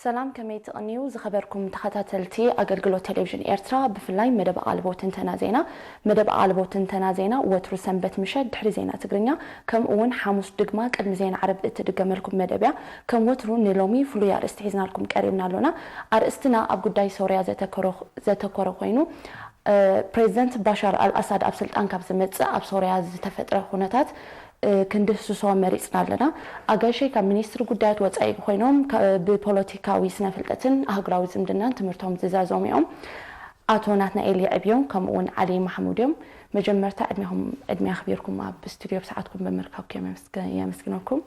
ሰላም፣ ከመይ ትቕንዩ ዝኸበርኩም ተኸታተልቲ ኣገልግሎት ቴሌቪዥን ኤርትራ፣ ብፍላይ መደብ ኣቓልቦ ትንተና ዜና። መደብ ኣቓልቦ ትንተና ዜና ወትሩ ሰንበት ምሸት ድሕሪ ዜና ትግርኛ፣ ከምኡ እውን ሓሙስ ድማ ቅድሚ ዜና ዓረብ እትድገመልኩም መደብ እያ። ከም ወትሩ ንሎሚ ፍሉይ ኣርእስቲ ሒዝናልኩም ቀሪብና ኣሎና። ኣርእስትና ኣብ ጉዳይ ሶርያ ዘተኮረ፣ ዘተኮረ ኮይኑ፣ እ፣ ፕሬዚደንት ባሻር ኣልኣሳድ ኣብ ስልጣን ካብ ዝመጽእ ኣብ ሶርያ ዝተፈጥረ ኩነታት፣ እ፣ ክንድህስሶ መሪጽና ኣለና። ኣጋይሸይ ካብ ሚኒስትሪ ጉዳያት ወጻኢ ኮይኖም፣ ከ-፣ ብፖለቲካዊ ስነ ፍልጠትን ኣህጉራዊ ዝምድናን ትምህርቶም ዝዛዘሙ እዮም። ኣቶ ናትናኤል የዕብዮም፣ ከምኡ እውን ዓሊ ማሕሙድ እዮም። መጀመርታ ዕድሜኹም፣ ዕድሜ ኣኽቢርኩም ኣብ ስቱድዮ ብሰዓትኩም ብምርካብኩም የመስገ-፣ የመስግነኩም።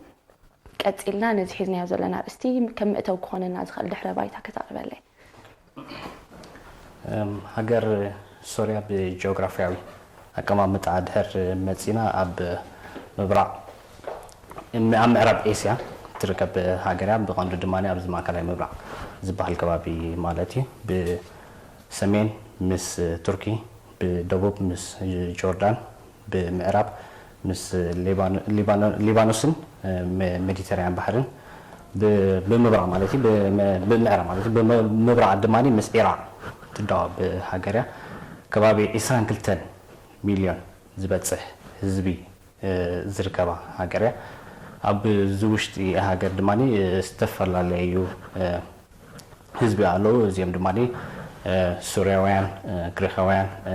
ቀጺልና ነዚ ሒዝናዮ ዘለና ኣርእስቲ ከም መእተዊ ክኾነና ዝኽእል ድሕረ ባይታ ከተቕርበለይ። እም፣ ሃገር ሶርያ ብጂኦግራፊያዊ ኣቀማምጣ ድሕር መጺና ኣብ ምብራቕ፣ እም፣ ኣብ ምዕራብ ኤስያ ትርከብ ሃገር እያ። ብቐንዱ ድማ ኣብዚ ማእከላይ ምብራቕ ዝበሃል ከባቢ ማለት እዩ። ብሰሜን ምስ ቱርኪ፣ ብደቡብ ምስ ጆርዳን፣ ብምዕራብ ምስ ሊባኖ-፣ ሊባኖ-፣ ሊባኖስን፣ እ፣ መ-፣ ሜዲተራንያን ባሕርን ብ-፣ ብምብራቕ ማለት እዩ፣ ብመ-፣ ብምዕራብ ማለት እዩ፣ ብምብራቕ ድማ ምስ ዒራቕ ትዳወብ ሃገር እያ። ከባቢ ዕስራን ክልተን ሚልዮን ዝበጽሕ ህዝቢ፣ እ፣ ዝርከባ ሃገር እያ። ኣብዚ ውሽጢ ሃገር ድማ፣ እ፣ ዝተፈላለዩ፣ እ፣ ህዝቢ ኣለዉ። እዚኦም ድማ፣ እ፣ ሱርያውያን፣ እ፣ ግሪኻውያን፣ እ፣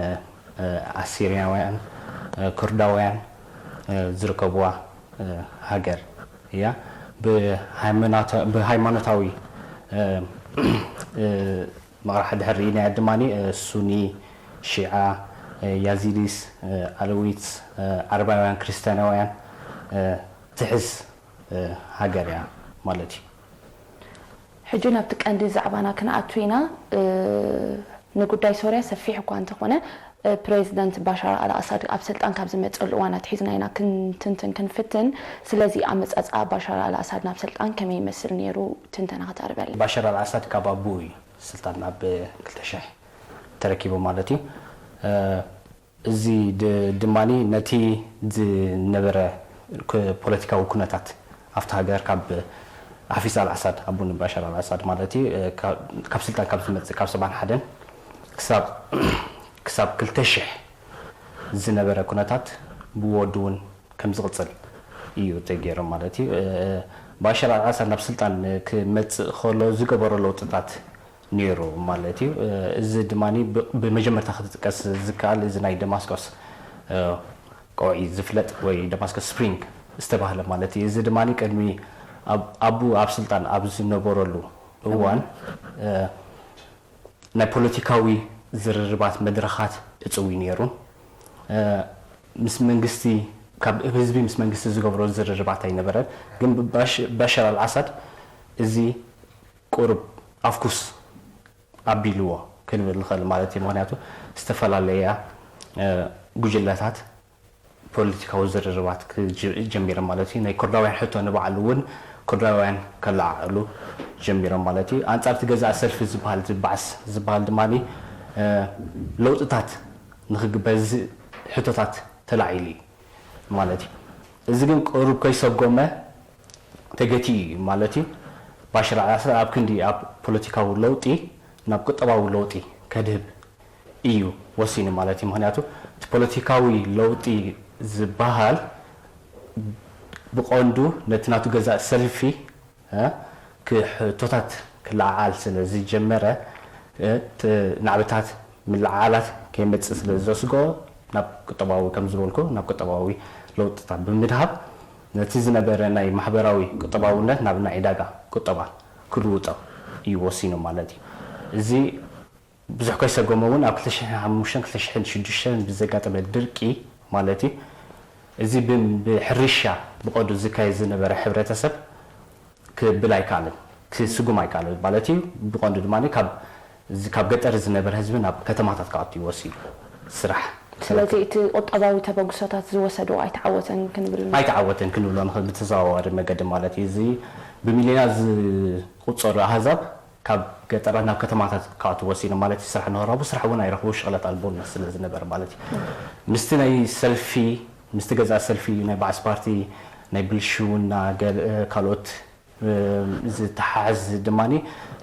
እ፣ ኣሲርያውያን፣ እ፣ ኩርዳውያን፣ እ፣ ዝርከብዋ፣ እ፣ ሃገር እያ። ብሃይማኖታ-፣ ብሃይማኖታዊ፣ እ፣ እ፣ መቕርሒ ድሕር ርኢናዮ ድማ፣ እ፣ ሱኒ፣ ሺዓ፣ እ፣ ያዚዲስ፣ እ፣ ኣለዊትስ፣ እ፣ ዓረባውያን፣ ክርስትያናውያን፣ እ፣ ትሕዝ፣ እ፣ ሃገር እያ ማለት እዩ። ሕጂ ናብቲ ቀንዲ ዛዕባና ክንኣቱ ኢና። እ፣ ንጉዳይ ሶርያ ሰፊሕ እኳ እንተኾነ፣ እ፣ ፕሬዚደንት ባሻር ኣልኣሳድ ኣብ ስልጣን ካብ ዝመጸሉ እዋን ኣትሒዝና ኢና ክንትንትን ክንፍትን። ስለዚ ኣመጻጽኣ ባሻር ኣልኣሳድ ናብ ስልጣን ከመይ ይመስል ነይሩ ትንተና ከተቕርበልና? ባሻር ኣልኣሳድ ካብ ኣቦኡ እዩ ስልጣን ኣብ ክልተ ሽሕ ተረኪቡ ማለት እዩ። እ፣ እዚ ድ-፣ ድማኒ ነቲ ዝነበረ ክ-፣ ፖለቲካዊ ኩነታት ኣብቲ ሃገር ካብ ሓፊዝ ኣልኣሳድ፣ ኣቡን ባሻር ኣልኣሳድ ማለት እዩ፣ እ፣ ካብ፣ ካብ ስልጣን ካብ ዝመጽእ ካብ ሰብዓን ሓደን ክሳብ፣ ክሳብ ክልተ ሽሕ ዝነበረ ኩነታት ብወዱ እውን ከም ዝቕጽል እዩ ተገይሩ ማለት እዩ። እ፣ ባሻር ኣልኣሳድ ናብ ስልጣን ክመጽእ ከሎ ዝገበሮ ለውጥታት ነይሩ ማለት እዩ። እ፣ እዚ ድማ ብ-፣ ብመጀመርታ ክትጥቀስ ዝከኣል እዚ ናይ ደማስቆስ፣ እ፣ ቀውዒ ዝፍለጥ ወይ ደማስቆስ ስፕሪንግ ዝተባህለ ማለት እዩ። እዚ ድማ ቅድሚ ኣብ-፣ ኣቡ ኣብ ስልጣን ኣብ ዝነበረሉ እዋን፣ እ፣ ናይ ፖለቲካዊ ዝርርባት መድረኻት እጽው እዩ ነይሩ። እ፣ ምስ መንግስቲ፣ ካብ ህዝቢ ምስ መንግስቲ ዝገብሮ ዝርርባት ኣይነበረን። ግን ባሽ-፣ ባሻር ኣልኣሳድ እዚ ቁሩብ ኣፍኩስ ኣቢልዎ ክንብል ንኽእል ማለት እዩ። ምኽንያቱ ዝተፈላለያ፣ እ፣ ጉጅለታት ፖለቲካዊ ዝርርባት ክጅ-፣ ጀሚሮም ማለት እዩ። ናይ ኩርዳውያን ሕቶ ንባዕሉ እውን ኩርዳውያን ከለዓዕሉ ጀሚሮም ማለት እዩ። ኣንጻር እቲ ገዛእ ሰልፊ ዝበሃል፣ እዚ ባዕስ ዝበሃል ድማ፣ እ፣ ለውጥታት ንኽግበር እዚ ሕቶታት ተላዒሉ እዩ ማለት እዩ። እዚ ግን ቁሩብ ከይሰጎመ ተገቲኡ እዩ ማለት እዩ። ባሽር ኣልኣሳድ ኣብ ክንዲ ኣብ ፖለቲካዊ ለውጢ ናብ ቁጠባዊ ለውጢ ከድህብ እዩ ወሲኑ ማለት እዩ። ምኽንያቱ እቲ ፖለቲካዊ ለውጢ ዝበሃል ብቐንዱ ነቲ ናቱ ገዛእ ሰልፊ፣ እ፣ ክ-፣ ሕቶታት ክለዓዓል ስለ ዝጀመረ፣ እ፣ ት-፣ ናዕብታት ምልዓዓላት ከይመጽእ ስለ ዘስግኦ ናብ ቁጠባዊ፣ ከም ዝበልኩ፣ ናብ ቁጠባዊ ለውጥታት ብምድሃብ ነቲ ዝነበረ ናይ ማሕበራዊ ቁጠባውነት ናብ ናይ ዕዳጋ ቁጠባ ክልውጦ እዩ ወሲኑ ማለት እዩ። እዚ ብዙሕ ከይሰጎመ እውን ኣብ ክልተ ሽሕን ሓሙሽተን ክልተ ሽሕን ሽዱሽተን ብዘጋጠመ ድርቂ ማለት እዩ፣ እዚ ብ-፣ ብሕርሻ ብቐንዱ ዝካየድ ዝነበረ ሕብረተሰብ ክብል ኣይከኣልን፣ ክስጉም ኣይከኣልን ማለት እዩ። ብቐንዱ ድማ ካብ፣ እዚ ካብ ገጠር ዝነበረ ህዝቢ ናብ ከተማታት ክኣቱ እዩ ወሲኑ ስራሕ። ስለዚ እቲ ቁጠባዊ ተበግሶታት ዝወሰዶ ኣይተዓወተን ክንብል። ኣይተዓወተን ክንብሎ ንኽእል ብተዘዋዋሪ መገዲ ማለት እዩ። እዚ ብሚልዮናት ዝቑጸሩ ኣህዛብ ካብ ገጠራት ናብ ከተማታት ክኣቱ ወሲኑ ማለት እዩ። ስራሕ ንኽረኽቡ፣ ስራሕ እውን ኣይረኽቡ፣ ሽቕለት ኣልቦ ስለ ዝነበረ ማለት እዩ። ምስቲ ናይ ሰልፊ፣ ምስቲ ገዛእ ሰልፊ ናይ ባዕስ ፓርቲ ናይ ብልሽውና ገለ ካልኦት ዝተሓዝ ድማ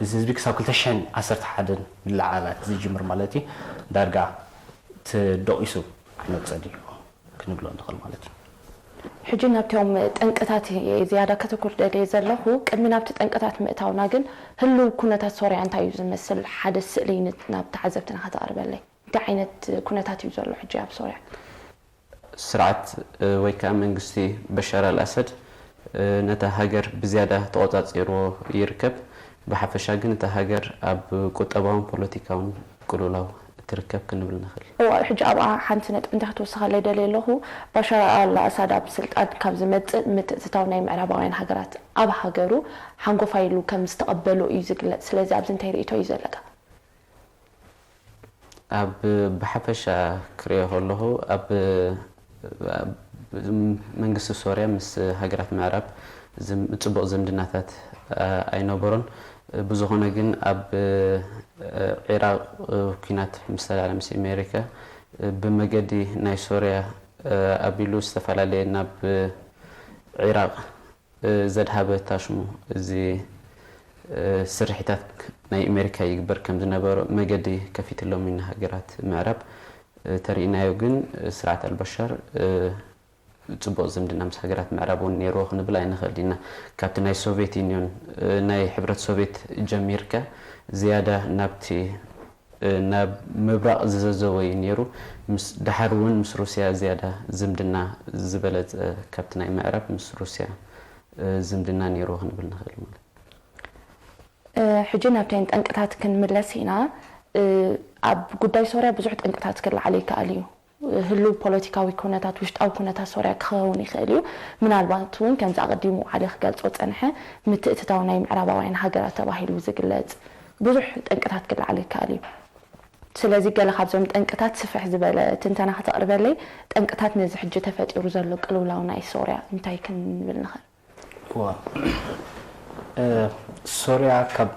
እዚ ህዝቢ ክሳብ ክልተ ሽሕን ዓሰርተ ሓደን ምልዓላት ዝጅምር ማለት እዩ። ዳርጋ ተደቂሱ ክመፀ ድዩ ክንብሎ ንኽእል ማለት እዩ። ሕጂ ናብቶም ጠንቅታት ዝያዳ ከተኩር ደልየ ዘለኹ። ቅድሚ ናብቲ ጠንቅታት ምእታውና ግን ህልው ኩነታት ሶርያ እንታይ እዩ ዝመስል? ሓደ ስእሊ ናብ ተዓዘብትና ከተቕርበለይ። እንታይ ዓይነት ኩነታት እዩ ዘሎ ሕጂ ኣብ ሶርያ? ስርዓት ወይ ከዓ መንግስቲ በሻር ኣልኣሰድ ነታ ሃገር ብዝያዳ ተቆፃፂርዎ ይርከብ። ብሓፈሻ ግን እታ ሃገር ኣብ ቁጠባውን ፖለቲካውን ቅልውላው ትርከብ ክንብል ንኽእል። እዋ ሕጂ ኣብኣ ሓንቲ ነጥቢ እንታይ ክትወስኻለይ ደልየ ኣለኹ። ባሻር ኣል ኣሳድ ኣብ ስልጣን ካብ ዝመፅእ ምትእትታው ናይ ምዕራባውያን ሃገራት ኣብ ሃገሩ ሓንጎፋይ ኢሉ ከም ዝተቐበሎ እዩ ዝግለፅ። ስለዚ ኣብዚ እንታይ ርእይቶ እዩ ዘለካ? ኣብ ብሓፈሻ ክሪኦ ከለኹ ኣብ መንግስቲ ሶርያ ምስ ሃገራት ምዕራብ ፅቡቕ ዝምድናታት ኣይነበሮን። ብዝኾነ ግን ኣብ ዒራቕ ኲናት ምስ ተላዕለ ምስ ኣሜሪካ ብመገዲ ናይ ሶርያ ኣቢሉ ዝተፈላለየ ናብ ዒራቕ ዘድሃበ ታሽሙ እዚ ስርሒታት ናይ ኣሜሪካ ይግበር ከም ዝነበሮ መገዲ ከፊትሎም ኢና ሃገራት ምዕራብ። ተሪኢናዮ ግን ስርዓት ኣልበሻር ፅቡቕ ዝምድና ምስ ሃገራት ምዕራብ እውን ነይርዎ ክንብል ኣይንኽእል ኢና። ካብቲ ናይ ሶቪየት ዩኒዮን ናይ ሕብረት ሶቪየት ጀሚርካ ዝያዳ ናብቲ ናብ ምብራቕ ዝዘዘወ እዩ ነይሩ። ምስ ድሓር እውን ምስ ሩስያ ዝያዳ ዝምድና ዝበለፀ ካብቲ ናይ ምዕራብ ምስ ሩስያ ዝምድና ነይርዎ ክንብል ንኽእል ማለት እዩ። ሕጂ ናብተን ጠንቅታት ክንምለስ ኢና። ኣብ ጉዳይ ሶርያ ብዙሕ ጠንቅታት ክለዓል ይከኣል እዩ። ህሉው ፖለቲካዊ ኩነታት፣ ውሽጣዊ ኩነታት ሶርያ ክኸውን ይኽእል እዩ። ምናልባት እውን ከምዚ ኣቐዲሙ ዓሊ ክገልጾ ጸንሐ ምትእትታው ናይ ምዕራባውያን ሃገራት ተባሂሉ ዝግለጽ ብዙሕ ጠንቅታት ክለዓል ይከኣል እዩ። ስለዚ ገለ ካብዞም ጠንቅታት ስፍሕ ዝበለ ትንተና ከተቕርበለይ፣ ጠንቅታት ነዚ ሕጂ ተፈጢሩ ዘሎ ቅልውላው ናይ ሶርያ እንታይ ክንብል ንኽእል? እዋ ሶርያ ካብ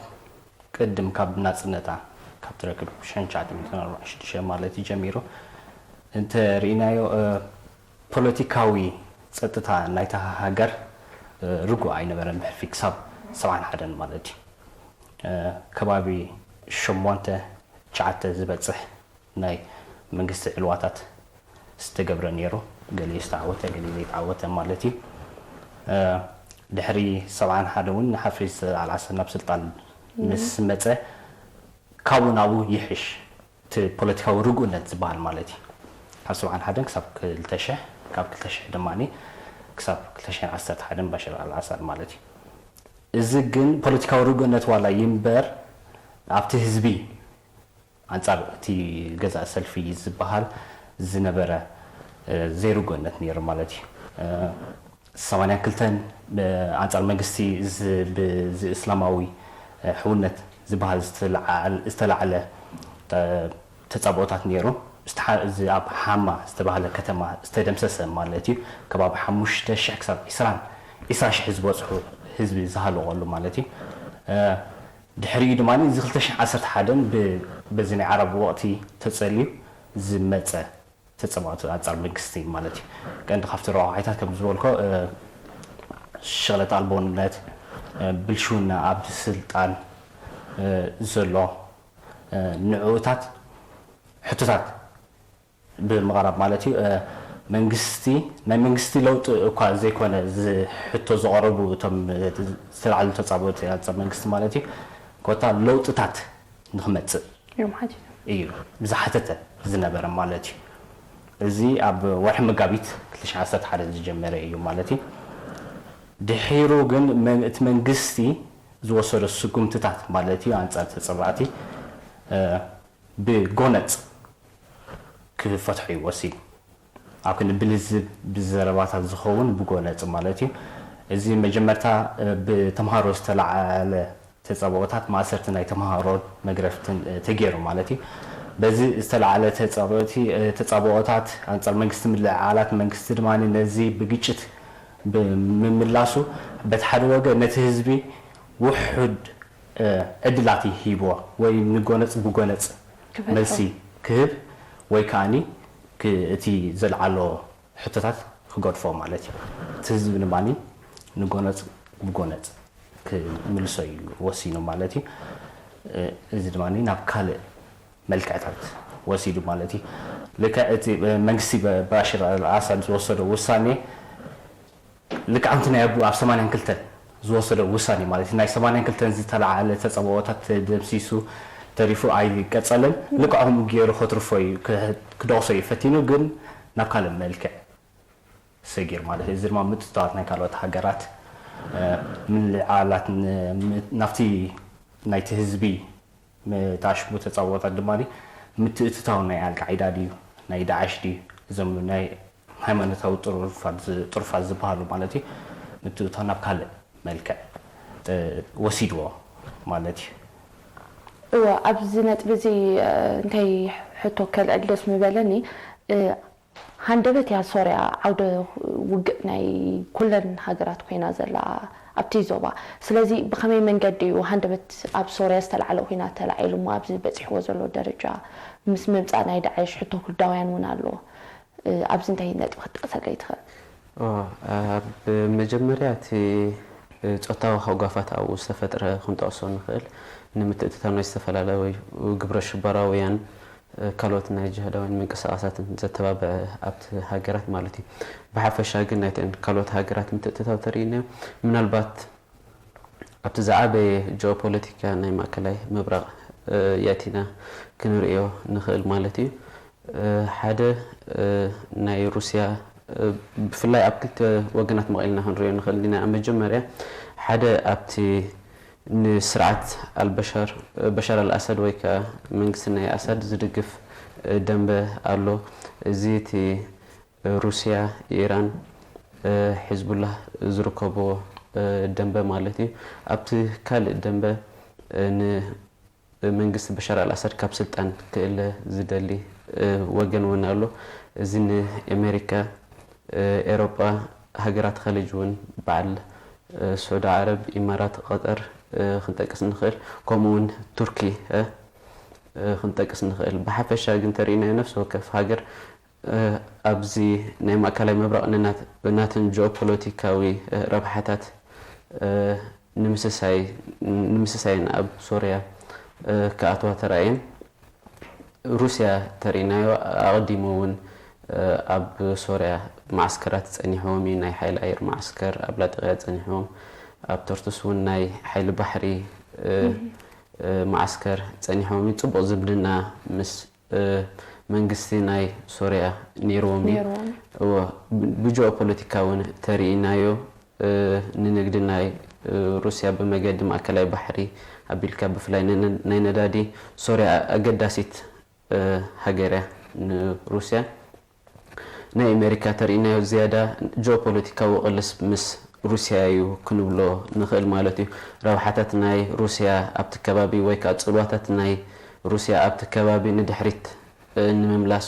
ቅድም ካብ ናፅነታ ካብ ትረክብ ሽሕን ትሽዓተ ሚእትን ኣርባዓን ሽዱሽተን ማለት እዩ ጀሚሩ እንተርኢናዮ ፖለቲካዊ ፀጥታ ናይታ ሃገር ርጉእ ኣይነበረን ብሕልፊ ክሳብ ሰብዓን ሓደን ማለት እዩ ከባቢ ሸሞንተ ትሽዓተ ዝበፅሕ ናይ መንግስቲ ዕልዋታት ዝተገብረ ነይሩ። ገሊኡ ዝተዓወተ ገሊኡ ዘይተዓወተ ማለት እዩ። ድሕሪ ሰብዓን ሓደ እውን ንሓፍሪስ ኣልኣሰድ ናብ ስልጣን ምስ መፀ ካብኡ ናብኡ ይሕሽ እቲ ፖለቲካዊ ርጉእነት ዝበሃል ማለት እዩ። ካብ ሰብዓን ሓደን ክሳብ ክልተ ሽሕ ካብ ክልተ ሽሕ ድማ ክሳብ ክልተ ሽሕን ዓሰርተ ሓደን ባሽር ኣልኣሳድ ማለት እዩ። እዚ ግን ፖለቲካዊ ርጉእነት ዋላ ይንበር ኣብቲ ህዝቢ ኣንጻር እቲ ገዛኢ ሰልፊ ዝበሃል ዝነበረ ዘይርጉእነት ነይሩ ማለት እዩ። ሰማንያን ክልተን ኣንጻር መንግስቲ ብዚ እስላማዊ ሕውነት ዝበሃል ዝተላዓለ ተጻብኦታት ነይሩ። እዚ ኣብ ሓማ ዝተባህለ ከተማ ዝተደምሰሰ ማለት እዩ። ከባቢ ሓሙሽተ ሽሕ ክሳብ ዒስራን ዒስራ ሽሕ ዝበጽሑ ህዝቢ ዝሃለቐሉ ማለት እዩ። ድሕሪኡ ድማ እዚ ክልተ ሽሕን ዓሰርተ ሓደን በዚ ናይ ዓረብ ወቕቲ ተጸልዩ ዝመጸ ተጸባኦት ኣንጻር መንግስቲ ማለት እዩ። ቀንዲ ካብቲ ረቋሒታት ከም ዝበልኮ ሽቕለት ኣልቦነት፣ ብልሽውና ኣብ ስልጣን ዘሎ ንዕኡታት ሕቶታት ብምቕራብ ማለት እዩ። መንግስቲ ናይ መንግስቲ ለውጢ እኳ ዘይኮነ ዝሕቶ ዝቐረቡ እቶም ዝተላዕሉ ተጻብኦት ኣንጻር መንግስቲ ማለት እዩ ኮታ ለውጥታት ንክመፅእ እዮም ሓቲቶም። እዩ ዝሓተተ ዝነበረ ማለት እዩ። እዚ ኣብ ወርሒ መጋቢት ክልተ ሽሕን ዓሰርተ ሓደን ዝጀመረ እዩ ማለት እዩ። ድሒሩ ግን መን- እቲ መንግስቲ ዝወሰዶ ስጉምትታት ማለት እዩ ኣንፃር ተፀባእቲ እ፣ ብጎነፅ ክፈትሖ እዩ ወሲኑ። ኣብ ክንዲ ብልዝብ ብዘረባታት ዝኸውን ብጎነፂ ማለት እዩ። እዚ መጀመርታ ብተምሃሮ ዝተለዓለ ተፃብኦታት ማእሰርቲ ናይ ተምሃሮን መግረፍትን ተገይሩ ማለት እዩ። በዚ ዝተለዓለ ተፃብኦቲ ተፃብኦታት ኣንፃር መንግስቲ ምልዕዓላት መንግስቲ ድማ ነዚ ብግጭት ብምምላሱ በቲ ሓደ ወገን ነቲ ህዝቢ ውሑድ ዕድላት ይሂብዎ ወይ ንጎነፅ ብጎነፅ መልሲ ክህብ ወይ ከዓኒ እቲ ዘልዓሎ ሕቶታት ክገድፎ ማለት እዩ። እቲ ህዝቢ ድማ ንጎነፅ ብጎነፅ ክምልሶ እዩ ወሲኑ ማለት እዩ። እዚ ድማ ናብ ካልእ መልክዕታት ወሲዱ ማለት እዩ። ልክዕ እቲ መንግስቲ ባሽር ኣልኣሳድ ዝወሰዶ ውሳኔ ልክዕ ከምቲ ናይ ኣቡ ኣብ ሰማንያን ክልተን ዝወሰዶ ውሳኔ ማለት እዩ። ናይ ሰማንያን ክልተን ዝተለዓለ ተጸብኦታት ተደምሲሱ ተሪፉ ኣይቀጸልን። ልክዕ ከምኡ ገይሩ ከትርፎ እዩ፣ ክደቕሶ እዩ ፈቲኑ፣ ግን ናብ ካልእ መልክዕ ሰጊር ማለት እዩ። እዚ ድማ ምጥጥዋት ናይ ካልኦት ሃገራት ምልዓላት ናብቲ ናይቲ ህዝቢ ታሽሙ ተፃወታት ድማ ምትእትታው ናይ ኣልቃዒዳ ድዩ ናይ ዳዓሽ ድዩ እዞም ናይ ሃይማኖታዊ ጥሩፋት ዝበሃሉ ማለት እዩ ምትእትታው ናብ ካልእ መልክዕ ወሲድዎ ማለት እዩ። እወ ኣብዚ ነጥቢ እዚ እንታይ ሕቶ ከልዕል ደስ ምበለኒ፣ ሃንደበት እያ ሶርያ ዓውደ ውግእ ናይ ኩለን ሃገራት ኮይና ዘላ ኣብቲ ዞባ። ስለዚ ብኸመይ መንገዲ እዩ ሃንደበት ኣብ ሶርያ ዝተላዕለ ኲናት ተላዒሉ እሞ ኣብዚ በፂሕዎ ዘሎ ደረጃ ምስ ምምፃእ ናይ ዳዕሽ ሕቶ ኩርዳውያን እውን ኣሎ። ኣብዚ እንታይ ነጥቢ ክትጠቕሰለይ ትኽእል? ኣብ መጀመርያ እቲ ጾታዊ ሃጓፋት ኣብኡ ዝተፈጥረ ክንጠቕሶ ንኽእል። ንምትእትታው ናይ ዝተፈላለዩ ግብረ ሽበራውያን ካልኦት ናይ ጅሃዳውያን ምንቅስቃሳትን ዘተባብዐ ኣብቲ ሃገራት ማለት እዩ። ብሓፈሻ ግን ናይተን ካልኦት ሃገራት ምትእትታው ተርእይናዮ ምናልባት ኣብቲ ዝዓበየ ጂኦፖለቲካ ናይ ማእከላይ ምብራቕ የእቲና ክንርእዮ ንኽእል ማለት እዩ። ሓደ ናይ ሩስያ ብፍላይ ኣብ ክልተ ወገናት መቒልና ክንሪኦ ንኽእል ኢና። ኣብ መጀመርያ ሓደ ኣብቲ ንስርዓት ኣልበሻር በሻር ኣልኣሳድ ወይ ከዓ መንግስቲ ናይ ኣሳድ ዝድግፍ ደንበ ኣሎ። እዚ እቲ ሩስያ፣ ኢራን፣ ሕዝቡላህ ዝርከብዎ ደንበ ማለት እዩ። ኣብቲ ካልእ ደንበ ን መንግስቲ በሻር ኣልኣሳድ ካብ ስልጣን ክእለ ዝደሊ ወገን እውን ኣሎ። እዚ ንኤሜሪካ፣ ኤሮጳ፣ ሃገራት ኸሊጅ እውን በዓል ስዑዲ ዓረብ፣ ኢማራት፣ ቐጠር ክንጠቅስ ንኽእል። ከምኡ እውን ቱርኪ ክንጠቅስ ንኽእል። ብሓፈሻ ግን ተርእናዮ ነፍሲ ወከፍ ሃገር ኣብዚ ናይ ማእከላይ ምብራቕ ናትን ጂኦፖለቲካዊ ረብሓታት ንምስሳይን ኣብ ሶርያ ክኣትዋ ተራእየን። ሩስያ ተርእናዮ ኣቐዲሙ እውን ኣብ ሶርያ መዓስከራት ጸኒሖም እዩ። ናይ ሓይሊ ኣየር መዓስከር ኣብ ላጢቅያ ጸኒሖም፣ ኣብ ተርቱስ እውን ናይ ሓይሊ ባሕሪ መዓስከር ጸኒሖም እዩ። ጽቡቕ ዝምድና ምስ መንግስቲ ናይ ሶርያ ነይርዎም እዩ። እዎ፣ ብጂኦፖለቲካ እውን ተርእናዮ። ንንግዲ ናይ ሩስያ ብመገዲ ማእከላይ ባሕሪ ኣቢልካ ብፍላይ ናይ ነዳዲ ሶርያ ኣገዳሲት ሃገር እያ ንሩስያ። ናይ ኣሜሪካ ተርእናዮ ዝያዳ ጂኦፖለቲካዊ ቅልስ ምስ ሩስያ እዩ ክንብሎ ንኽእል ማለት እዩ። ረብሓታት ናይ ሩስያ ኣብቲ ከባቢ ወይ ከዓ ፅልዋታት ናይ ሩስያ ኣብቲ ከባቢ ንድሕሪት ንምምላስ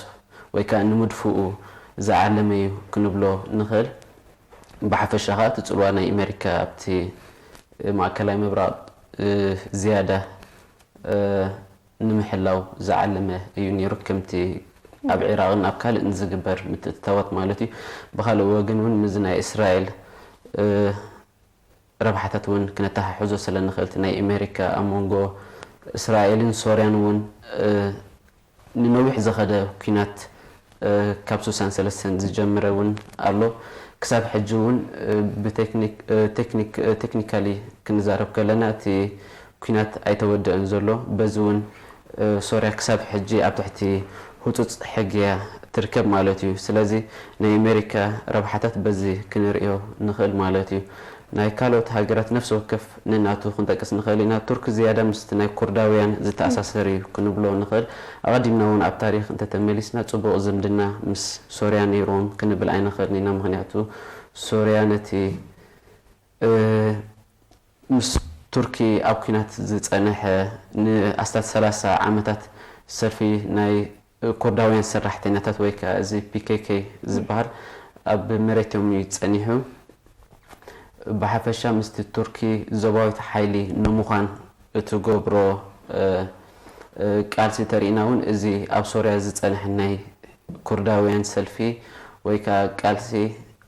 ወይ ከዓ ንምድፍኡ ዝዓለመ እዩ ክንብሎ ንኽእል። ብሓፈሻ ከዓ እቲ ፅልዋ ናይ ኣሜሪካ ኣብቲ ማእከላይ ምብራቕ ዝያዳ ንምሕላው ዝዓለመ እዩ ነይሩ። ከምቲ ኣብ ዒራቕን ኣብ ካልእን ዝግበር ምትእትታዋት ማለት እዩ። ብኻልእ ወገን እውን ምዚ ናይ እስራኤል ረብሓታት እውን ክነተሓሕዞ ስለ ንኽእል እቲ ናይ ኣሜሪካ ኣብ መንጎ እስራኤልን ሶርያን እውን ንነዊሕ ዝኸደ ኲናት ካብ ሱሳን ሰለስተን ዝጀምረ እውን ኣሎ። ክሳብ ሕጂ እውን ብቴክኒካሊ ክንዛረብ ከለና እቲ ኲናት ኣይተወደአን ዘሎ። በዚ እውን ሶርያ ክሳብ ሕጂ ኣብ ትሕቲ ህፁፅ ሕጊ እያ ትርከብ ማለት እዩ። ስለዚ ናይ ኣሜሪካ ረብሓታት በዚ ክንርእዮ ንኽእል ማለት እዩ። ናይ ካልኦት ሃገራት ነፍሲ ወከፍ ነናቱ ክንጠቅስ ንኽእል ኢና። ቱርኪ ዝያዳ ምስቲ ናይ ኩርዳውያን ዝተኣሳሰር እዩ ክንብሎ ንኽእል። ኣቐዲምና እውን ኣብ ታሪኽ እንተተመሊስና ፅቡቕ ዝምድና ምስ ሶርያ ነይርዎም ክንብል ኣይንኽእልን ኢና። ምኽንያቱ ሶርያ ነቲ ምስ ቱርኪ ኣብ ኲናት ዝፀንሐ ንኣስታት ሰላሳ ዓመታት ሰልፊ ናይ ኩርዳውያን ሰራሕተኛታት ወይ ከዓ እዚ ፒ ኬ ኬ ዝበሃል ኣብ መሬቶም እዩ ፀኒሑ። ብሓፈሻ ምስቲ ቱርኪ ዞባዊት ሓይሊ ንምዃን እትገብሮ ቃልሲ ተሪእና እውን እዚ ኣብ ሶርያ ዝፀንሐ ናይ ኩርዳውያን ሰልፊ ወይ ከዓ ቃልሲ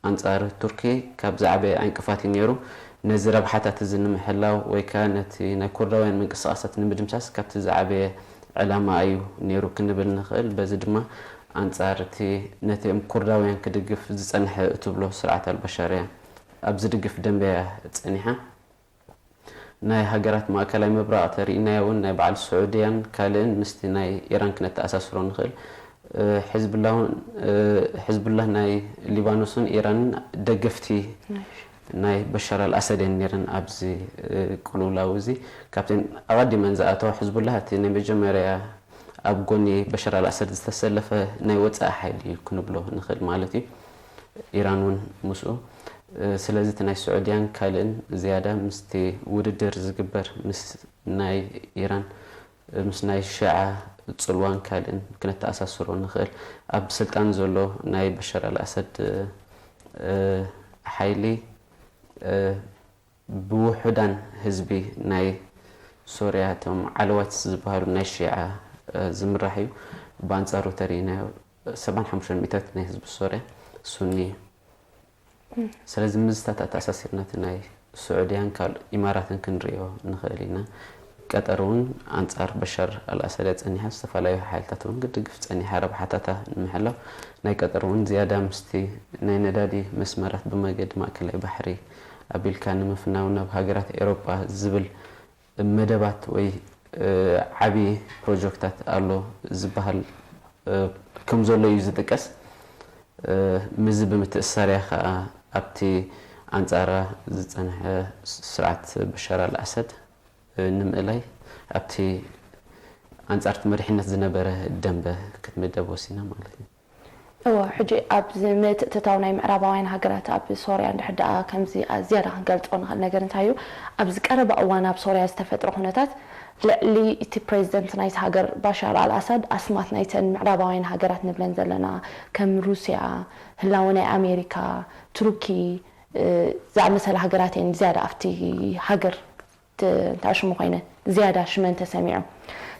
ኣንፃር ቱርኪ ካብ ዝዓበየ ዕንቅፋት እዩ ነይሩ። ነዚ ረብሓታት እዚ ንምሕላው ወይ ከኣ ነቲ ናይ ኩርዳውያን ምንቅስቓሳት ንምድምሳስ ካብቲ ዝዓበየ ዕላማ እዩ ነይሩ ክንብል ንኽእል። በዚ ድማ ኣንጻር እቲ ነቲኦም ኩርዳውያን ክድግፍ ዝጸንሐ እትብሎ ስርዓት ኣልበሻር እያ ኣብ ዝድግፍ ደንበ እያ ጸኒሓ። ናይ ሃገራት ማእከላይ ምብራቕ ተሪእናዮ እውን ናይ በዓል ስዑድያን ካልእን ምስቲ ናይ ኢራን ክነተኣሳስሮ ንኽእል። ሕዝብላህ ናይ ሊባኖስን ኢራንን ደገፍቲ ናይ በሻር ኣልኣሰድ እየን ነይረን። ኣብዚ ቅልውላው እዚ ካብተን ኣቐዲመን ዝኣተዋ ሕዝቡላህ እቲ ናይ መጀመርያ ኣብ ጎኒ በሻር ኣልኣሰድ ዝተሰለፈ ናይ ወጻኢ ሓይሊ እዩ ክንብሎ ንኽእል ማለት እዩ። ኢራን እውን ምስኡ። ስለዚ እቲ ናይ ስዑድያን ካልእን ዝያዳ ምስቲ ውድድር ዝግበር ምስ ናይ ኢራን ምስ ናይ ሽዓ ጽልዋን ካልእን ክነተኣሳስሮ ንኽእል። ኣብ ስልጣን ዘሎ ናይ በሻር ኣልኣሰድ ሓይሊ ብውሑዳን ህዝቢ ናይ ሶርያ እቶም ዓለዋት ዝበሃሉ ናይ ሺዓ ዝምራሕ እዩ። ብኣንጻሩ ተሪእናዮ ሰብዓን ሓሙሽተን ሚእታት ናይ ህዝቢ ሶርያ ሱኒ እዩ። ስለዚ ምስታት ኣተኣሳሲርና እቲ ናይ ስዑድያን ካልእ ኢማራትን ክንርእዮ ንኽእል ኢና። ቀጠር እውን ኣንጻር በሻር ኣልኣሰድ እያ ጸኒሓ፣ ዝተፈላለዩ ሓይልታት እውን ክትድግፍ ጸኒሓ ረብሓታታ ንምሕላው። ናይ ቀጠር እውን ዝያዳ ምስቲ ናይ ነዳዲ መስመራት ብመገዲ ማእከላይ ባሕሪ ኣቢልካ ንምፍናው ናብ ሃገራት ኤውሮጳ ዝብል መደባት ወይ ዓቢ ፕሮጀክታት ኣሎ ዝበሃል ከም ዘሎ እዩ ዝጥቀስ። ምስዚ ብምትእስሳር እያ ከኣ ኣብቲ ኣንጻራ ዝጸንሐ ስርዓት በሻር ኣልኣሰድ ንምእላይ ኣብቲ ኣንጻርቲ መሪሕነት ዝነበረ ደንበ ክትምደብ ወሲና ማለት እዩ። እወ፣ ሕጂ ኣብዚ ምትእትታው ናይ ምዕራባውያን ሃገራት ኣብ ሶርያ እንድሕር ደኣ ከምዚ ዝያዳ ክንገልጾ ንኽእል ነገር እንታይ እዩ፣ ኣብዚ ቀረባ እዋን ኣብ ሶርያ ዝተፈጥረ ኩነታት ልዕሊ እቲ ፕሬዚደንት ናይቲ ሃገር ባሻር ኣልኣሳድ ኣስማት ናይተን ምዕራባውያን ሃገራት ንብለን ዘለና ከም ሩስያ፣ ህላወ ናይ ኣሜሪካ፣ ቱርኪ ዝኣመሰላ ሃገራት እየን ዝያዳ ኣብቲ ሃገር እንታይ ሽሙ ኮይነ ዝያዳ ሽመን ተሰሚዑ።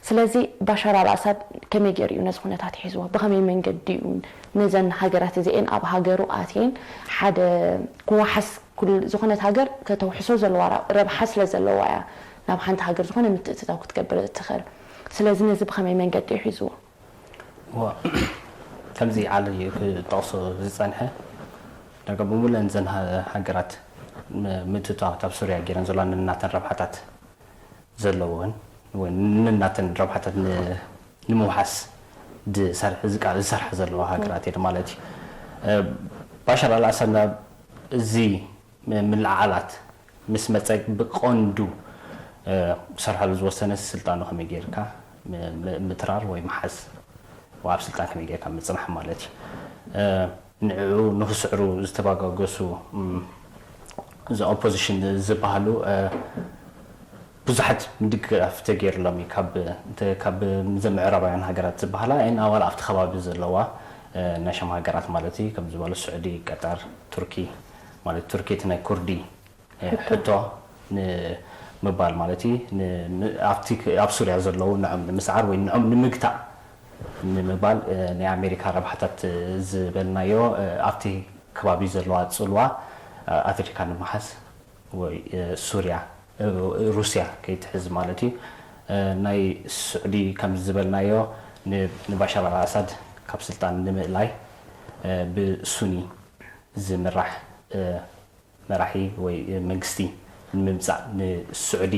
ስለዚ ባሻር ኣልኣሳድ ከመይ ገይሩ እዩ ነዚ ኩነታት ሒዝዎ? ብኸመይ መንገዲ እዩ ነዘን ሃገራት እዚኤን ኣብ ሃገሩ ኣትየን ሓደ ክወሓስ ኩል ዝኾነት ሃገር ከተውሕሶ ዘለዋ ረብሓ ስለ ዘለዋ እያ ናብ ሓንቲ ሃገር ዝኾነ ምትእትታው ክትገብር እትኽእል። ስለዚ ነዚ ብኸመይ መንገዲ እዩ ሒዝዎ? ከምዚ ዓሊ ክጠቕሶ ዝጸንሐ ዳርጋ ብምሉእን ዘን ሃገራት ምእትታዋት ኣብ ሱርያ ገይረን ዘለዋ ንናተን ረብሓታት ዘለወን ወይ ንናተን ረብሓታት ንምውሓስ ዝሰርሓ ዘለዋ ሃገራት እየን ማለት እዩ። ባሻር ኣልኣሳድ ናብ እዚ ምልዕዓላት ምስ መጸ ብቐንዱ ክሰርሐሉ ዝወሰነ ስልጣኑ ከመይ ጌርካ ምትራር ወይ ምሓዝ ኣብ ስልጣን ከመይ ጌርካ ምጽናሕ ማለት እዩ። ንዕኡ ንክስዕሩ ዝተባጋገሱ እዚ ኦፖዚሽን ዝበሃሉ ብዙሓት ምድግጋፍ ተገይርሎም እዩ። ካብ ምዕራባውያን ሃገራት ዝበሃላ ን ኣዋላ ኣብቲ ከባቢ ዘለዋ ናይ ሸም ሃገራት ማለት እዩ ከም ዝበሉ ስዑዲ፣ ቀጠር፣ ቱርኪ ማለት ቱርኪ እቲ ናይ ኩርዲ ሕቶ ንምባል ማለት እዩ። ኣብቲ ኣብ ሱርያ ዘለዉ ንዖም ንምስዓር ወይ ንዖም ንምግታእ ንምባል ናይ ኣሜሪካ ረብሓታት ዝበልናዮ ኣብቲ ከባቢ ዘለዋ ፅልዋ ኣፍሪካ ንምሓዝ ወይ ሱርያ ሩስያ ከይትሕዝ ማለት እዩ። ናይ ስዑዲ ከም ዝበልናዮ ንባሻር ኣልኣሳድ ካብ ስልጣን ንምእላይ ብሱኒ ዝምራሕ መራሒ ወይ መንግስቲ ንምምፃእ ንስዑዲ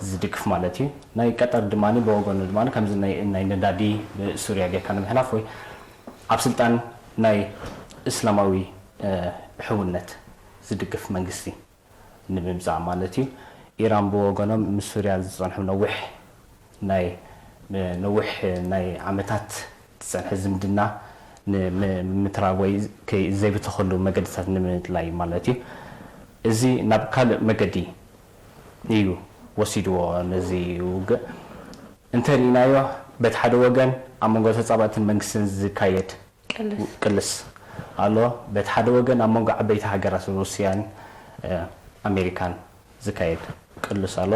ዝድግፍ ማለት እዩ። ናይ ቀጠር ድማ ብወገኑ ድማ ከምዚ ናይ ነዳዲ ብሱርያ ጌርካ ንምሕላፍ ወይ ኣብ ስልጣን ናይ እስላማዊ ሕውነት ዝድግፍ መንግስቲ ንምምፃእ ማለት እዩ። ኢራን ብወገኖም ምስ ሱርያ ዝፀንሑ ነዊሕ ናይ ነዊሕ ናይ ዓመታት ዝፀንሐ ዝምድና ንምትራር ወይ ዘይብተኸሉ መገድታት ንምድላይ ማለት እዩ። እዚ ናብ ካልእ መገዲ እዩ ወሲድዎ ነዚ ውግእ። እንተሪእናዮ በቲ ሓደ ወገን ኣብ መንጎ ተፃባእትን መንግስትን ዝካየድ ቅልስ ኣሎ። በቲ ሓደ ወገን ኣብ መንጎ ዓበይቲ ሃገራት ሩስያን ኣሜሪካን ዝካየድ ቅልስ ኣሎ።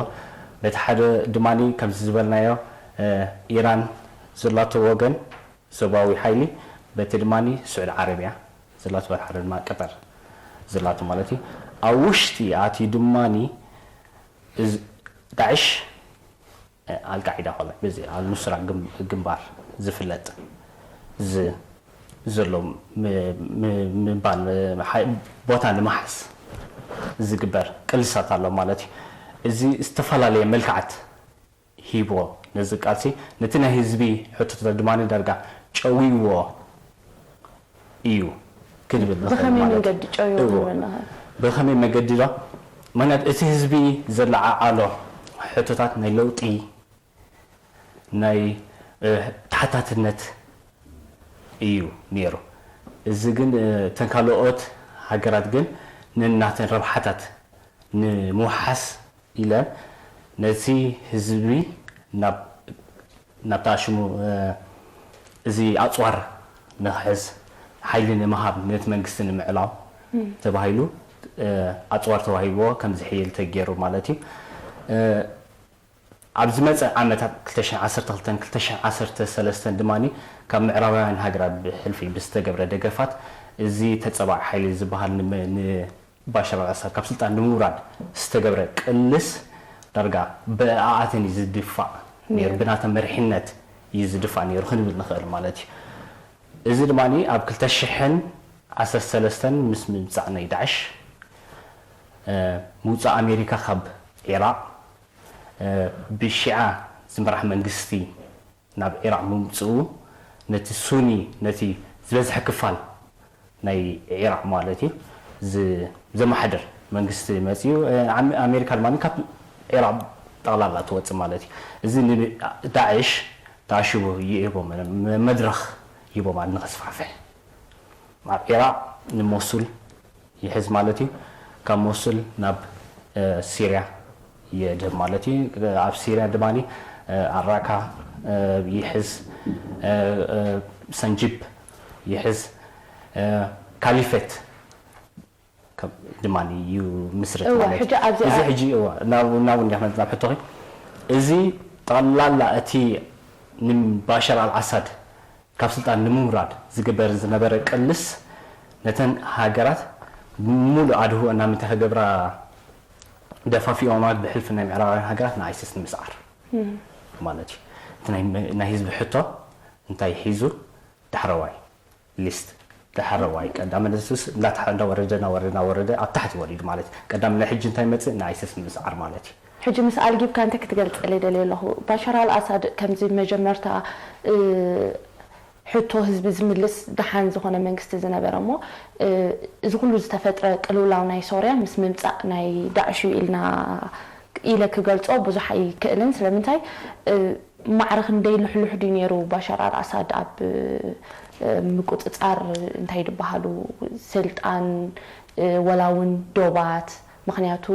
በቲ ሓደ ድማ ከምዚ ዝበልናዮ ኢራን ዘላቶ ወገን ዞባዊ ሓይሊ፣ በቲ ድማ ስዑዲ ዓረብያ ዘላቶ፣ በቲ ሓደ ድማ ቀጠር ዘላቶ ማለት እዩ። ኣብ ውሽጢ ኣትዩ ድማኒ እዚ ዳዕሽ ኣልቃዒዳ ኮነ በዚ ኣብ ምስራቅ ግም- ግንባር ዝፍለጥ ዝ- ዘሎ ም- ም- ምባል ሓይ- ቦታ ንምሓዝ ዝግበር ቅልሳት ኣሎ ማለት እዩ። እዚ ዝተፈላለየ መልክዓት ሂቦ ነዚ ቃልሲ ነቲ ናይ ህዝቢ ሕቶታት ድማ ዳርጋ ጨዊዎ እዩ ክንብል ንኽእል ብኸመይ ማለት መንገዲ ጨውዮ እዎ። ክንብል ንኽእል? ብኸመይ መገዲ ዶ? ምክንያቱ እቲ ህዝቢ ዘለዓዓሎ ሕቶታት ናይ ለውጢ ናይ እ፣ ተሓታትነት እዩ ነይሩ። እዚ ግን እ፣ እተን ካልኦት ሃገራት ግን ንናተን ረብሓታት ንምውሓስ ኢለን ነቲ ህዝቢ ናብ ናብ ተኣሽሙ እ፣ እዚ ኣፅዋር ንክሕዝ ሓይሊ ንምሃብ ነቲ መንግስቲ ንምዕላው ተባሂሉ እ፣ ኣፅዋር ተዋሂብዎ ከም ዝሕይል ተገይሩ ማለት እዩ። እ፣ ኣብ ዝመፀ ዓመታት ክልተ ሽሕን ዓሰርተ ክልተን ክልተ ሽሕን ዓሰርተ ሰለስተን ድማ ካብ ምዕራባውያን ሃገራት ብሕልፊ ብዝተገብረ ደገፋት እዚ ተፀባዒ ሓይሊ ዝበሃል ንመ- ንባሻር ኣልኣሳድ ካብ ስልጣን ንምውራድ ዝተገብረ ቅልስ ዳርጋ ብኣኣተን እዩ ዝድፋእ ነይሩ፣ ብናተ መሪሕነት እዩ ዝድፋእ ነይሩ ክንብል ንኽእል ማለት እዩ። እዚ ድማ ኣብ ክልተ ሽሕን ዓሰርተ ሰለስተን ምስ ምምፃእ ናይ ዳዕሽ እ፣ ምውፃእ ኣሜሪካ ካብ ዒራቕ እ፣ ብሺዓ ዝምራሕ መንግስቲ ናብ ዒራቕ ምምፅኡ ነቲ ሱኒ ነቲ ዝበዝሐ ክፋል ናይ ዒራቕ ማለት እዩ ዝ- ዘመሓድር መንግስቲ መፅኡ እ፣ ኣም- ኣሜሪካ ድማ ካብ ዒራቕ ጠቕላላ ትወፅእ ማለት እዩ። እዚ ንዳዕሽ ተኣሽቡ ይህቦ መድረኽ ይህቦ ማለት ንኸስፋሕፍሕ ኣብ ዒራቕ ንሞሱል ይሕዝ ማለት እዩ። ካብ ሞሱል ናብ እ፣ ሲርያ የድህብ ማለት እዩ። ኣብ ሲርያ ድማ ኣራካ ይሕዝ፣ ሰንጂብ ይሕዝ፣ ካሊፌት ድማ ይምስርት ማለት እዩ። እዚ ሕጂ ናብ እንዲያ ናብ ሕቶኺ እዚ ጠቕላላ እቲ ንባሻር ኣልዓሳድ ካብ ስልጣን ንምውራድ ዝግበር ዝነበረ ቅልስ ነተን ሃገራት ሙሉእ ኣድህቦ እናምንታይ ክገብራ ደፋፊኦ ማለት ብሕልፊ ናይ ምዕራባውያን ሃገራት ንኣይሲስ ንምስዓር ማለት እዩ። እቲ ናይ ህዝቢ ሕቶ እንታይ ሒዙ ዳሕረዋይ ሊስት ዳሕረዋይ ቀዳመ ንሱስ እንዳወረደ ናወረደ ናወረደ ኣብ ታሕቲ ወሪዱ ማለት እዩ። ቀዳም ናይ ሕጂ እንታይ መፅእ ንኣይሲስ ንምስዓር ማለት እዩ። ሕጂ ምስ ኣልጊብካ እንታይ ክትገልፀለይ ደልየ ኣለኹ? ባሻር ኣልኣሳድ ከምዚ መጀመርታ ሕቶ ህዝቢ ዝምልስ ደሓን ዝኾነ መንግስቲ ዝነበረ እሞ እዚ ኩሉ ዝተፈጥረ ቅልውላው ናይ ሶርያ ምስ ምምፃእ ናይ ዳዕሽ እዩ ኢልና ኢለ ክገልፆ ብዙሕ ኣይክእልን። ስለምንታይ ማዕረ ክንደይ ልሕሉሕ ድዩ ነይሩ ባሻር ኣልኣሳድ ኣብ ምቁፅፃር እንታይ ድበሃሉ ስልጣን ወላ እውን ዶባት ምክንያቱ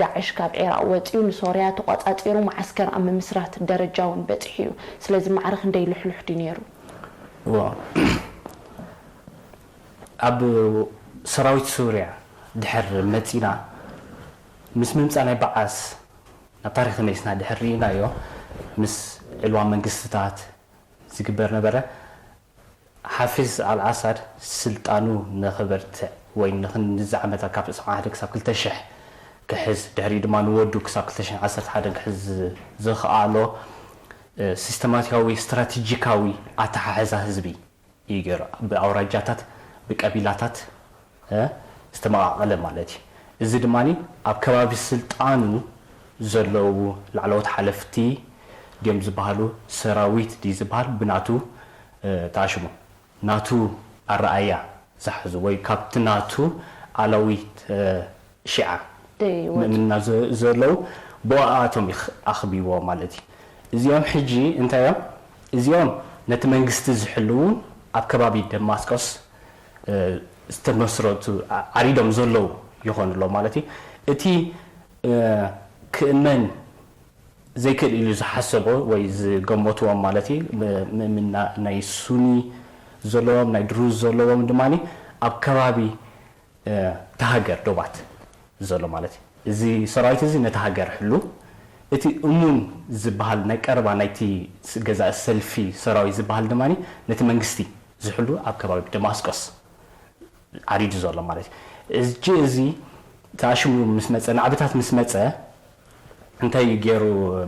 ዳዕሽ ካብ ዒራቕ ወጺኡ ንሶርያ ተቖጻጺሩ መዓስከር ኣብ ምምስራት ደረጃ እውን በጺሑ እዩ። ስለዚ ማዕረ ክንደይ ልሕሉሕ ድዩ ነይሩ? እዎ ኣብ ሰራዊት ሶርያ ድሕር መጺና ምስ ምምጻእ ናይ በዓስ ናብ ታሪኽ ተመሊስና ድሕር ርኢናዮ ምስ ዕልዋ መንግስትታት ዝግበር ነበረ። ሓፊዝ ኣልኣሳድ ስልጣኑ ንኽበርትዕ ወይ ንኽንዚ ዓመታት ካብ ዕስራን ሓደን ክሳብ ክልተ ሽሕ ክሕዝ ድሕሪኡ ድማ ንወዱ ክሳብ ክልተ ሽሕን ዓሰርተ ሓደን ክሕዝ ዝኸኣሎ ሲስተማቲካዊ ስትራቴጂካዊ ኣተሓሕዛ ህዝቢ እዩ ገይሩ። ብኣውራጃታት ብቀቢላታት ዝተመቓቐለ ማለት እዩ። እዚ ድማ ኣብ ከባቢ ስልጣኑ ዘለዉ ላዕለዎት ሓለፍቲ ድዮም ዝበሃሉ ሰራዊት ድዩ ዝበሃል ብናቱ ተኣሽሙ ናቱ ኣረኣያ ዝሓዙ ወይ ካብቲ ናቱ ኣላዊት ሺዓ ምእምና ዘለዉ ብኣቶም ኣኽቢዎ ማለት እዩ። እዚኦም ሕጂ እንታይ እዮም? እዚኦም ነቲ መንግስቲ ዝሕልውን ኣብ ከባቢ ደማስቆስ ዝተመስረቱ ዓሪዶም ዘለዉ ይኾኑ ኣለዉ ማለት እዩ። እቲ ክእመን ዘይክእል ኢሉ ዝሓሰቦ ወይ ዝገመትዎም ማለት እዩ ምእምና ናይ ሱኒ ዘለዎም ናይ ድሩዝ ዘለዎም ድማ ኣብ ከባቢ ተሃገር ዶባት ዘሎ ማለት እዩ። እዚ ሰራዊት እዚ ነቲ ሃገር ሕሉ እቲ እሙን ዝበሃል ናይ ቀረባ ናይቲ ገዛእ ሰልፊ ሰራዊት ዝበሃል ድማ ነቲ መንግስቲ ዝሕሉ ኣብ ከባቢ ደማስቆስ ዓሪዱ ዘሎ ማለት እዩ። እጂ እዚ ተኣሽሙ ምስ መጸ፣ ናዕብታት ምስ መጸ፣ እንታይ እዩ ገይሩ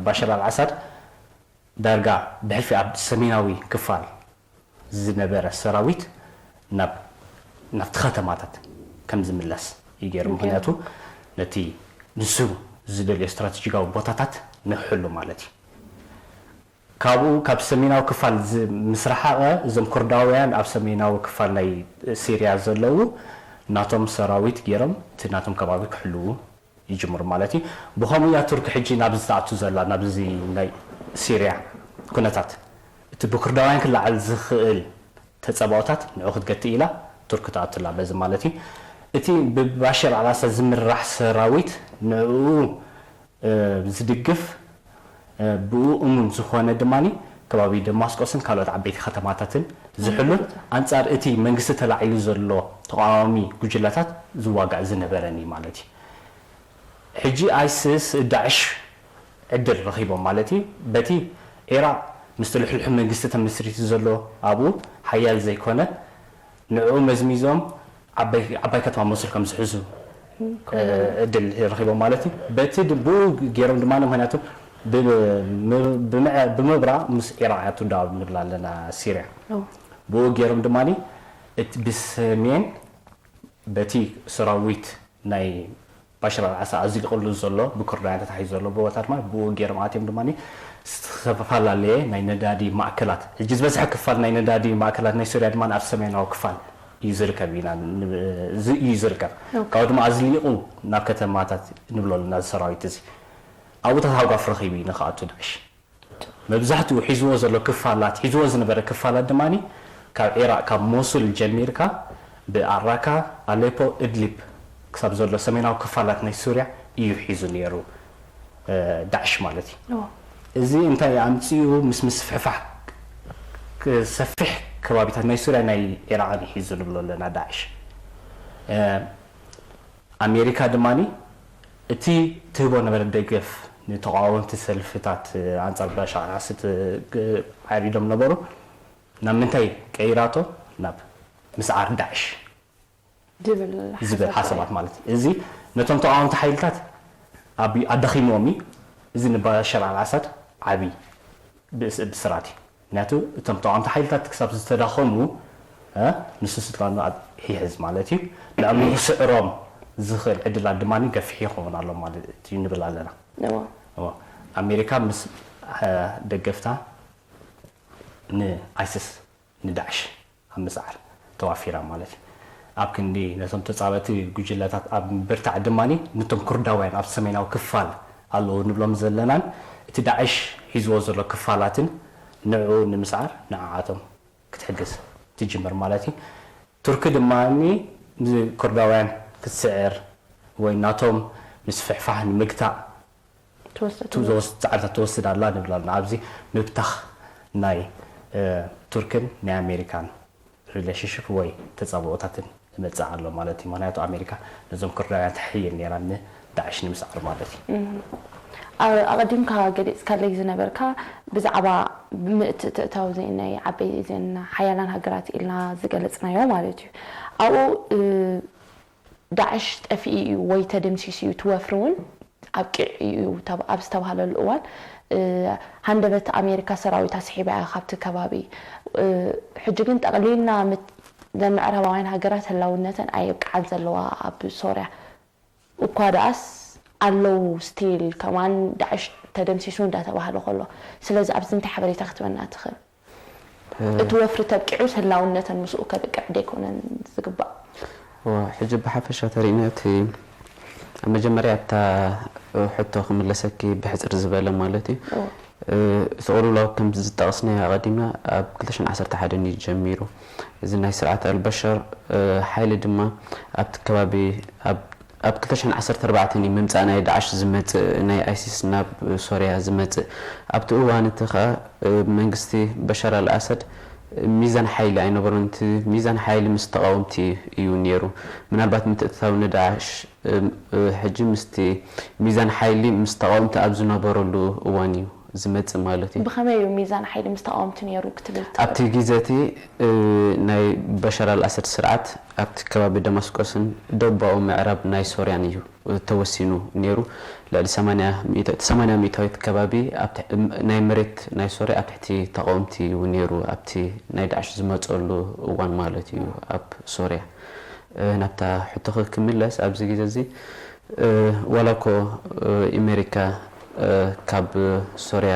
ባሽር ኣልዓሳድ? ዳርጋ ብሕልፊ ኣብ ሰሜናዊ ክፋል ዝነበረ ሰራዊት ናብ ናብቲ ከተማታት ከም ዝምለስ እዩ ገይሩ። ምክንያቱ ነቲ ንሱ ዝደልዮ ስትራቴጂካዊ ቦታታት ንሕሉ ማለት እዩ። ካብኡ ካብ ሰሜናዊ ክፋል ዝ- ምስ ረሓቐ፣ እዞም ኩርዳውያን ኣብ ሰሜናዊ ክፋል ናይ ሲርያ ዘለዉ ናቶም ሰራዊት ገይሮም እቲ ናቶም ከባቢ ክሕልዉ ይጅምሩ ማለት እዩ። ብኸምኡ እያ ቱርኪ ሕጂ ናብዚ ትኣቱ ዘላ፣ ናብዚ ናይ ሲርያ ኩነታት። እቲ ብኩርዳውያን ክለዓል ዝኽእል ተጸባኦታት ንዑ ክትገትእ ኢላ ቱርኪ ትኣቱላ በዚ ማለት እዩ። እቲ ብባሽር ኣልኣሳድ ዝምራሕ ሰራዊት ንዕኡ ዝድግፍ፣ ብኡ እሙን ዝኾነ ድማ ከባቢ ደማስቆስን ካልኦት ዓበይቲ ከተማታትን ዝሕሉን ኣንጻር እቲ መንግስቲ ተላዒሉ ዘሎ ተቃዋሚ ጉጅለታት ዝዋጋእ ዝነበረን እዩ ማለት እዩ። ሕጂ ኣይስስ ዳዕሽ ዕድል ረኺቦም ማለት እዩ። በቲ ኢራቅ ምስቲ ልሕልሑ መንግስቲ ተመስሪቱ ዘሎ ኣብኡ ሓያል ዘይኮነ ንዕኡ መዝሚዞም ዓባይ ዓባይ ከተማ ሞሱል ከም ዝሕዙ ዕድል ረኺቦም ማለት እዩ። በቲ ድ- ብኡ ገይሮም ድማ ምክንያቱ ብ- ም- ብምዕ- ብምብራቅ ምስ ኢራቅ እያ ትዳወብ ንብል ኣለና ሲርያ። ብኡ ገይሮም ድማ እቲ ብሰሜን በቲ ሰራዊት ናይ ባሽር ኣልዓሳ ኣዝሊቕሉ ዘሎ ብኩርዳውያን ተታሒዙ ዘሎ ቦታ ድማ ብኡ ገይሮም ኣትዮም ድማ ዝተፈላለየ ናይ ነዳዲ ማእከላት ሕጂ ዝበዝሐ ክፋል ናይ ነዳዲ ማእከላት ናይ ሱርያ ድማ ኣብ ሰሜናዊ ክፋል እዩ ዝርከብ ኢና እዩ ዝርከብ። ካብኡ ድማ ኣዝሊቑ ናብ ከተማታት ንብሎ ኣለና እዚ ሰራዊት እዚ ኣብኡታት ሃጓፍ ረኺቡ እዩ ንክኣቱ ዳዕሽ። መብዛሕትኡ ሒዝዎ ዘሎ ክፋላት ሒዝዎ ዝነበረ ክፋላት ድማ ካብ ዒራቅ ካብ ሞሱል ጀሚርካ ብኣራካ፣ ኣሌፖ፣ እድሊብ ክሳብ ዘሎ ሰሜናዊ ክፋላት ናይ ሱርያ እዩ ሒዙ ነይሩ ዳዕሽ ማለት እዩ። እዚ እንታይ ኣምፅኡ ምስ ምስፍሕፋሕ ሰፊሕ ከባቢታት ናይ ሱርያ ናይ ዒራቅን ሒዙ ንብሎ ኣለና ዳዕሽ። ኣሜሪካ ድማ እቲ ትህቦ ነበረ ደገፍ ንተቃወምቲ ሰልፍታት ኣንጻር ባሻር ኣልኣሳድ ዓሪዶም ነበሩ ናብ ምንታይ ቀይራቶ ናብ ምስዓር ዳዕሽ ዝብል ሓሳባት ማለት እዩ። እዚ ነቶም ተቃወምቲ ሓይልታት ኣዳኺምዎም እዩ። እዚ ንባሻር ኣልኣሳድ ዓብዪ ብስራት እዩ። ምክንያቱ እቶም ተቃወምቲ ሓይልታት ክሳብ ዝተዳኸሙ ንሱ ስልጣኑ ይሕዝ ማለት እዩ። ንዕኡ ክስዕሮም ዝኽእል ዕድላት ድማ ገፊሕ ይኸውን ኣሎ ማለት እዩ ንብል ኣለና። ኣሜሪካ ምስ ደገፍታ ንኣይስስ ንዳዕሽ ኣብ ምስዓር ተዋፊራ ማለት እዩ። ኣብ ክንዲ ነቶም ተጻበቲ ጉጅለታት ኣብ ምብርታዕ ድማ ነቶም ኩርዳውያን ኣብ ሰሜናዊ ክፋል ኣለዉ ንብሎም ዘለናን እቲ ዳዕሽ ሒዝዎ ዘሎ ክፋላትን ንዕኡ ንምስዓር ንዓዓቶም ክትሕግዝ ትጅምር ማለት እዩ። ቱርኪ ድማ ንኩርዳውያን ክትስዕር ወይ ናቶም ምስፍሕፋሕ ንምግታእ ፃዕርታት ትወስድ ኣላ ንብል ኣለና። ኣብዚ ምብታኽ ናይ ቱርክን ናይ ኣሜሪካን ሪሌሽንሽፕ ወይ ተፃብኦታትን ይመፅእ ኣሎ ማለት እዩ። ምክንያቱ ኣሜሪካ ነዞም ኩርዳውያን ትሕይል ነይራ ንዳዕሽ ንምስዓር ማለት እዩ። ኣቐዲምካ ገሊፅካለይ ዝነበርካ ብዛዕባ ብምእትእትእታው ናይ ዓበይ እዘን ሓያላን ሃገራት ኢልና ዝገለፅናዮ ማለት እዩ። ኣብኡ ዳዕሽ ጠፊኡ እዩ ወይ ተደምሲሱ እዩ፣ እቲ ወፍሪ እውን ኣብቂዑ እዩ ኣብ ዝተባሃለሉ እዋን ሃንደበት ኣሜሪካ ሰራዊታ ስሒባ እያ ካብቲ ከባቢ። ሕጂ ግን ጠቕሊልና ነን ምዕራባውያን ሃገራት ህላውነተን ኣየብቅዓን ዘለዋ ኣብ ሶርያ። እኳ ደኣስ ኣለዉ ስቲል ከማን ዳዕሽ ተደምሲሱ እንዳተባህለ ከሎ፣ ስለዚ ኣብዚ እንታይ ሓበሬታ ክትበና ትኽእል? እቲ ወፍሪ ተብቂዑስ ህላውነተን ምስኡ ከብቅዕ ደይኮነን ዝግባእ? ሕጂ ብሓፈሻ ተሪእና እቲ ኣብ መጀመርያ እታ ሕቶ ክምለሰኪ ብሕፅር ዝበለ ማለት እዩ። እቲ ቅልውላው ከም ዝጠቐስናዮ ኣቐዲምና ኣብ ክልተ ሽሕን ዓሰርተ ሓደን እዩ ጀሚሩ። እዚ ናይ ስርዓት ኣልበሽር ሓይሊ ድማ ኣብቲ ከባቢ ኣብ ኣብ ክልተ ሽሕን ዓሰርተ ኣርባዕተን እዩ ምምፃእ ናይ ዳዕሽ ዝመፅእ፣ ናይ ኣይሲስ ናብ ሶርያ ዝመፅእ። ኣብቲ እዋን እቲ ኸዓ መንግስቲ በሻር ኣልኣሰድ ሚዛን ሓይሊ ኣይነበሮን። እቲ ሚዛን ሓይሊ ምስ ተቓወምቲ እዩ ነይሩ። ምናልባት ምትእትታው ንዳዕሽ ሕጂ ምስቲ ሚዛን ሓይሊ ምስ ተቓወምቲ ኣብ ዝነበረሉ እዋን እዩ ዝመጽእ ማለት እዩ። ብኸመይ እዩ ሚዛን ሓይሊ ምስ ተቓወምቲ ነይሩ ክትብል ትኽእል? ኣብቲ ግዜ እቲ እ፣ ናይ በሻር ኣልኣሰድ ስርዓት ኣብቲ ከባቢ ደማስቆስን ደቡባዊ ምዕራብ ናይ ሶርያን እዩ ተወሲኑ ነይሩ። ልዕሊ ሰማንያ ሚእታዊት ከባቢ ናይ መሬት ናይ ሶርያ ኣብ ትሕቲ ተቓወምቲ እዩ ነይሩ፣ ኣብቲ ናይ ዳዕሽ ዝመፀሉ እዋን ማለት እዩ። ኣብ ሶርያ ናብታ ሕቶኺ ክምለስ፣ ኣብዚ ግዜ እዚ ዋላ እኮ ኣሜሪካ ካብ ሶርያ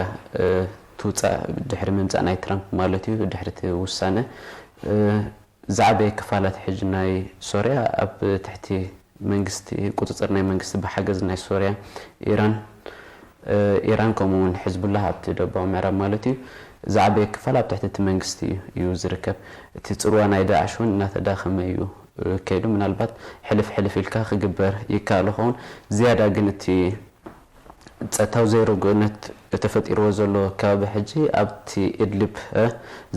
ትውፃእ፣ ድሕሪ ምምፃእ ናይ ትራምፕ ማለት እዩ፣ ድሕሪ እቲ ውሳነ ዝዓበየ ክፋላት ሕጂ ናይ ሶርያ ኣብ ትሕቲ መንግስቲ፣ ቁፅፅር ናይ መንግስቲ ብሓገዝ ናይ ሶርያ፣ ኢራን ኢራን ከምኡ እውን ሕዝቡላህ ኣብቲ ደቡባዊ ምዕራብ ማለት እዩ፣ ዝዓበየ ክፋል ኣብ ትሕቲ እቲ መንግስቲ እዩ ዝርከብ። እቲ ፅልዋ ናይ ዳዕሽ እውን እናተዳኸመ እዩ ከይዱ። ምናልባት ሕልፍ ሕልፍ ኢልካ ክግበር ይከኣል ይኸውን። ዝያዳ ግን እቲ ፀጥታዊ ዘይርጉእነት ተፈጢርዎ ዘሎ ከባቢ ሕጂ ኣብቲ ኢድሊብ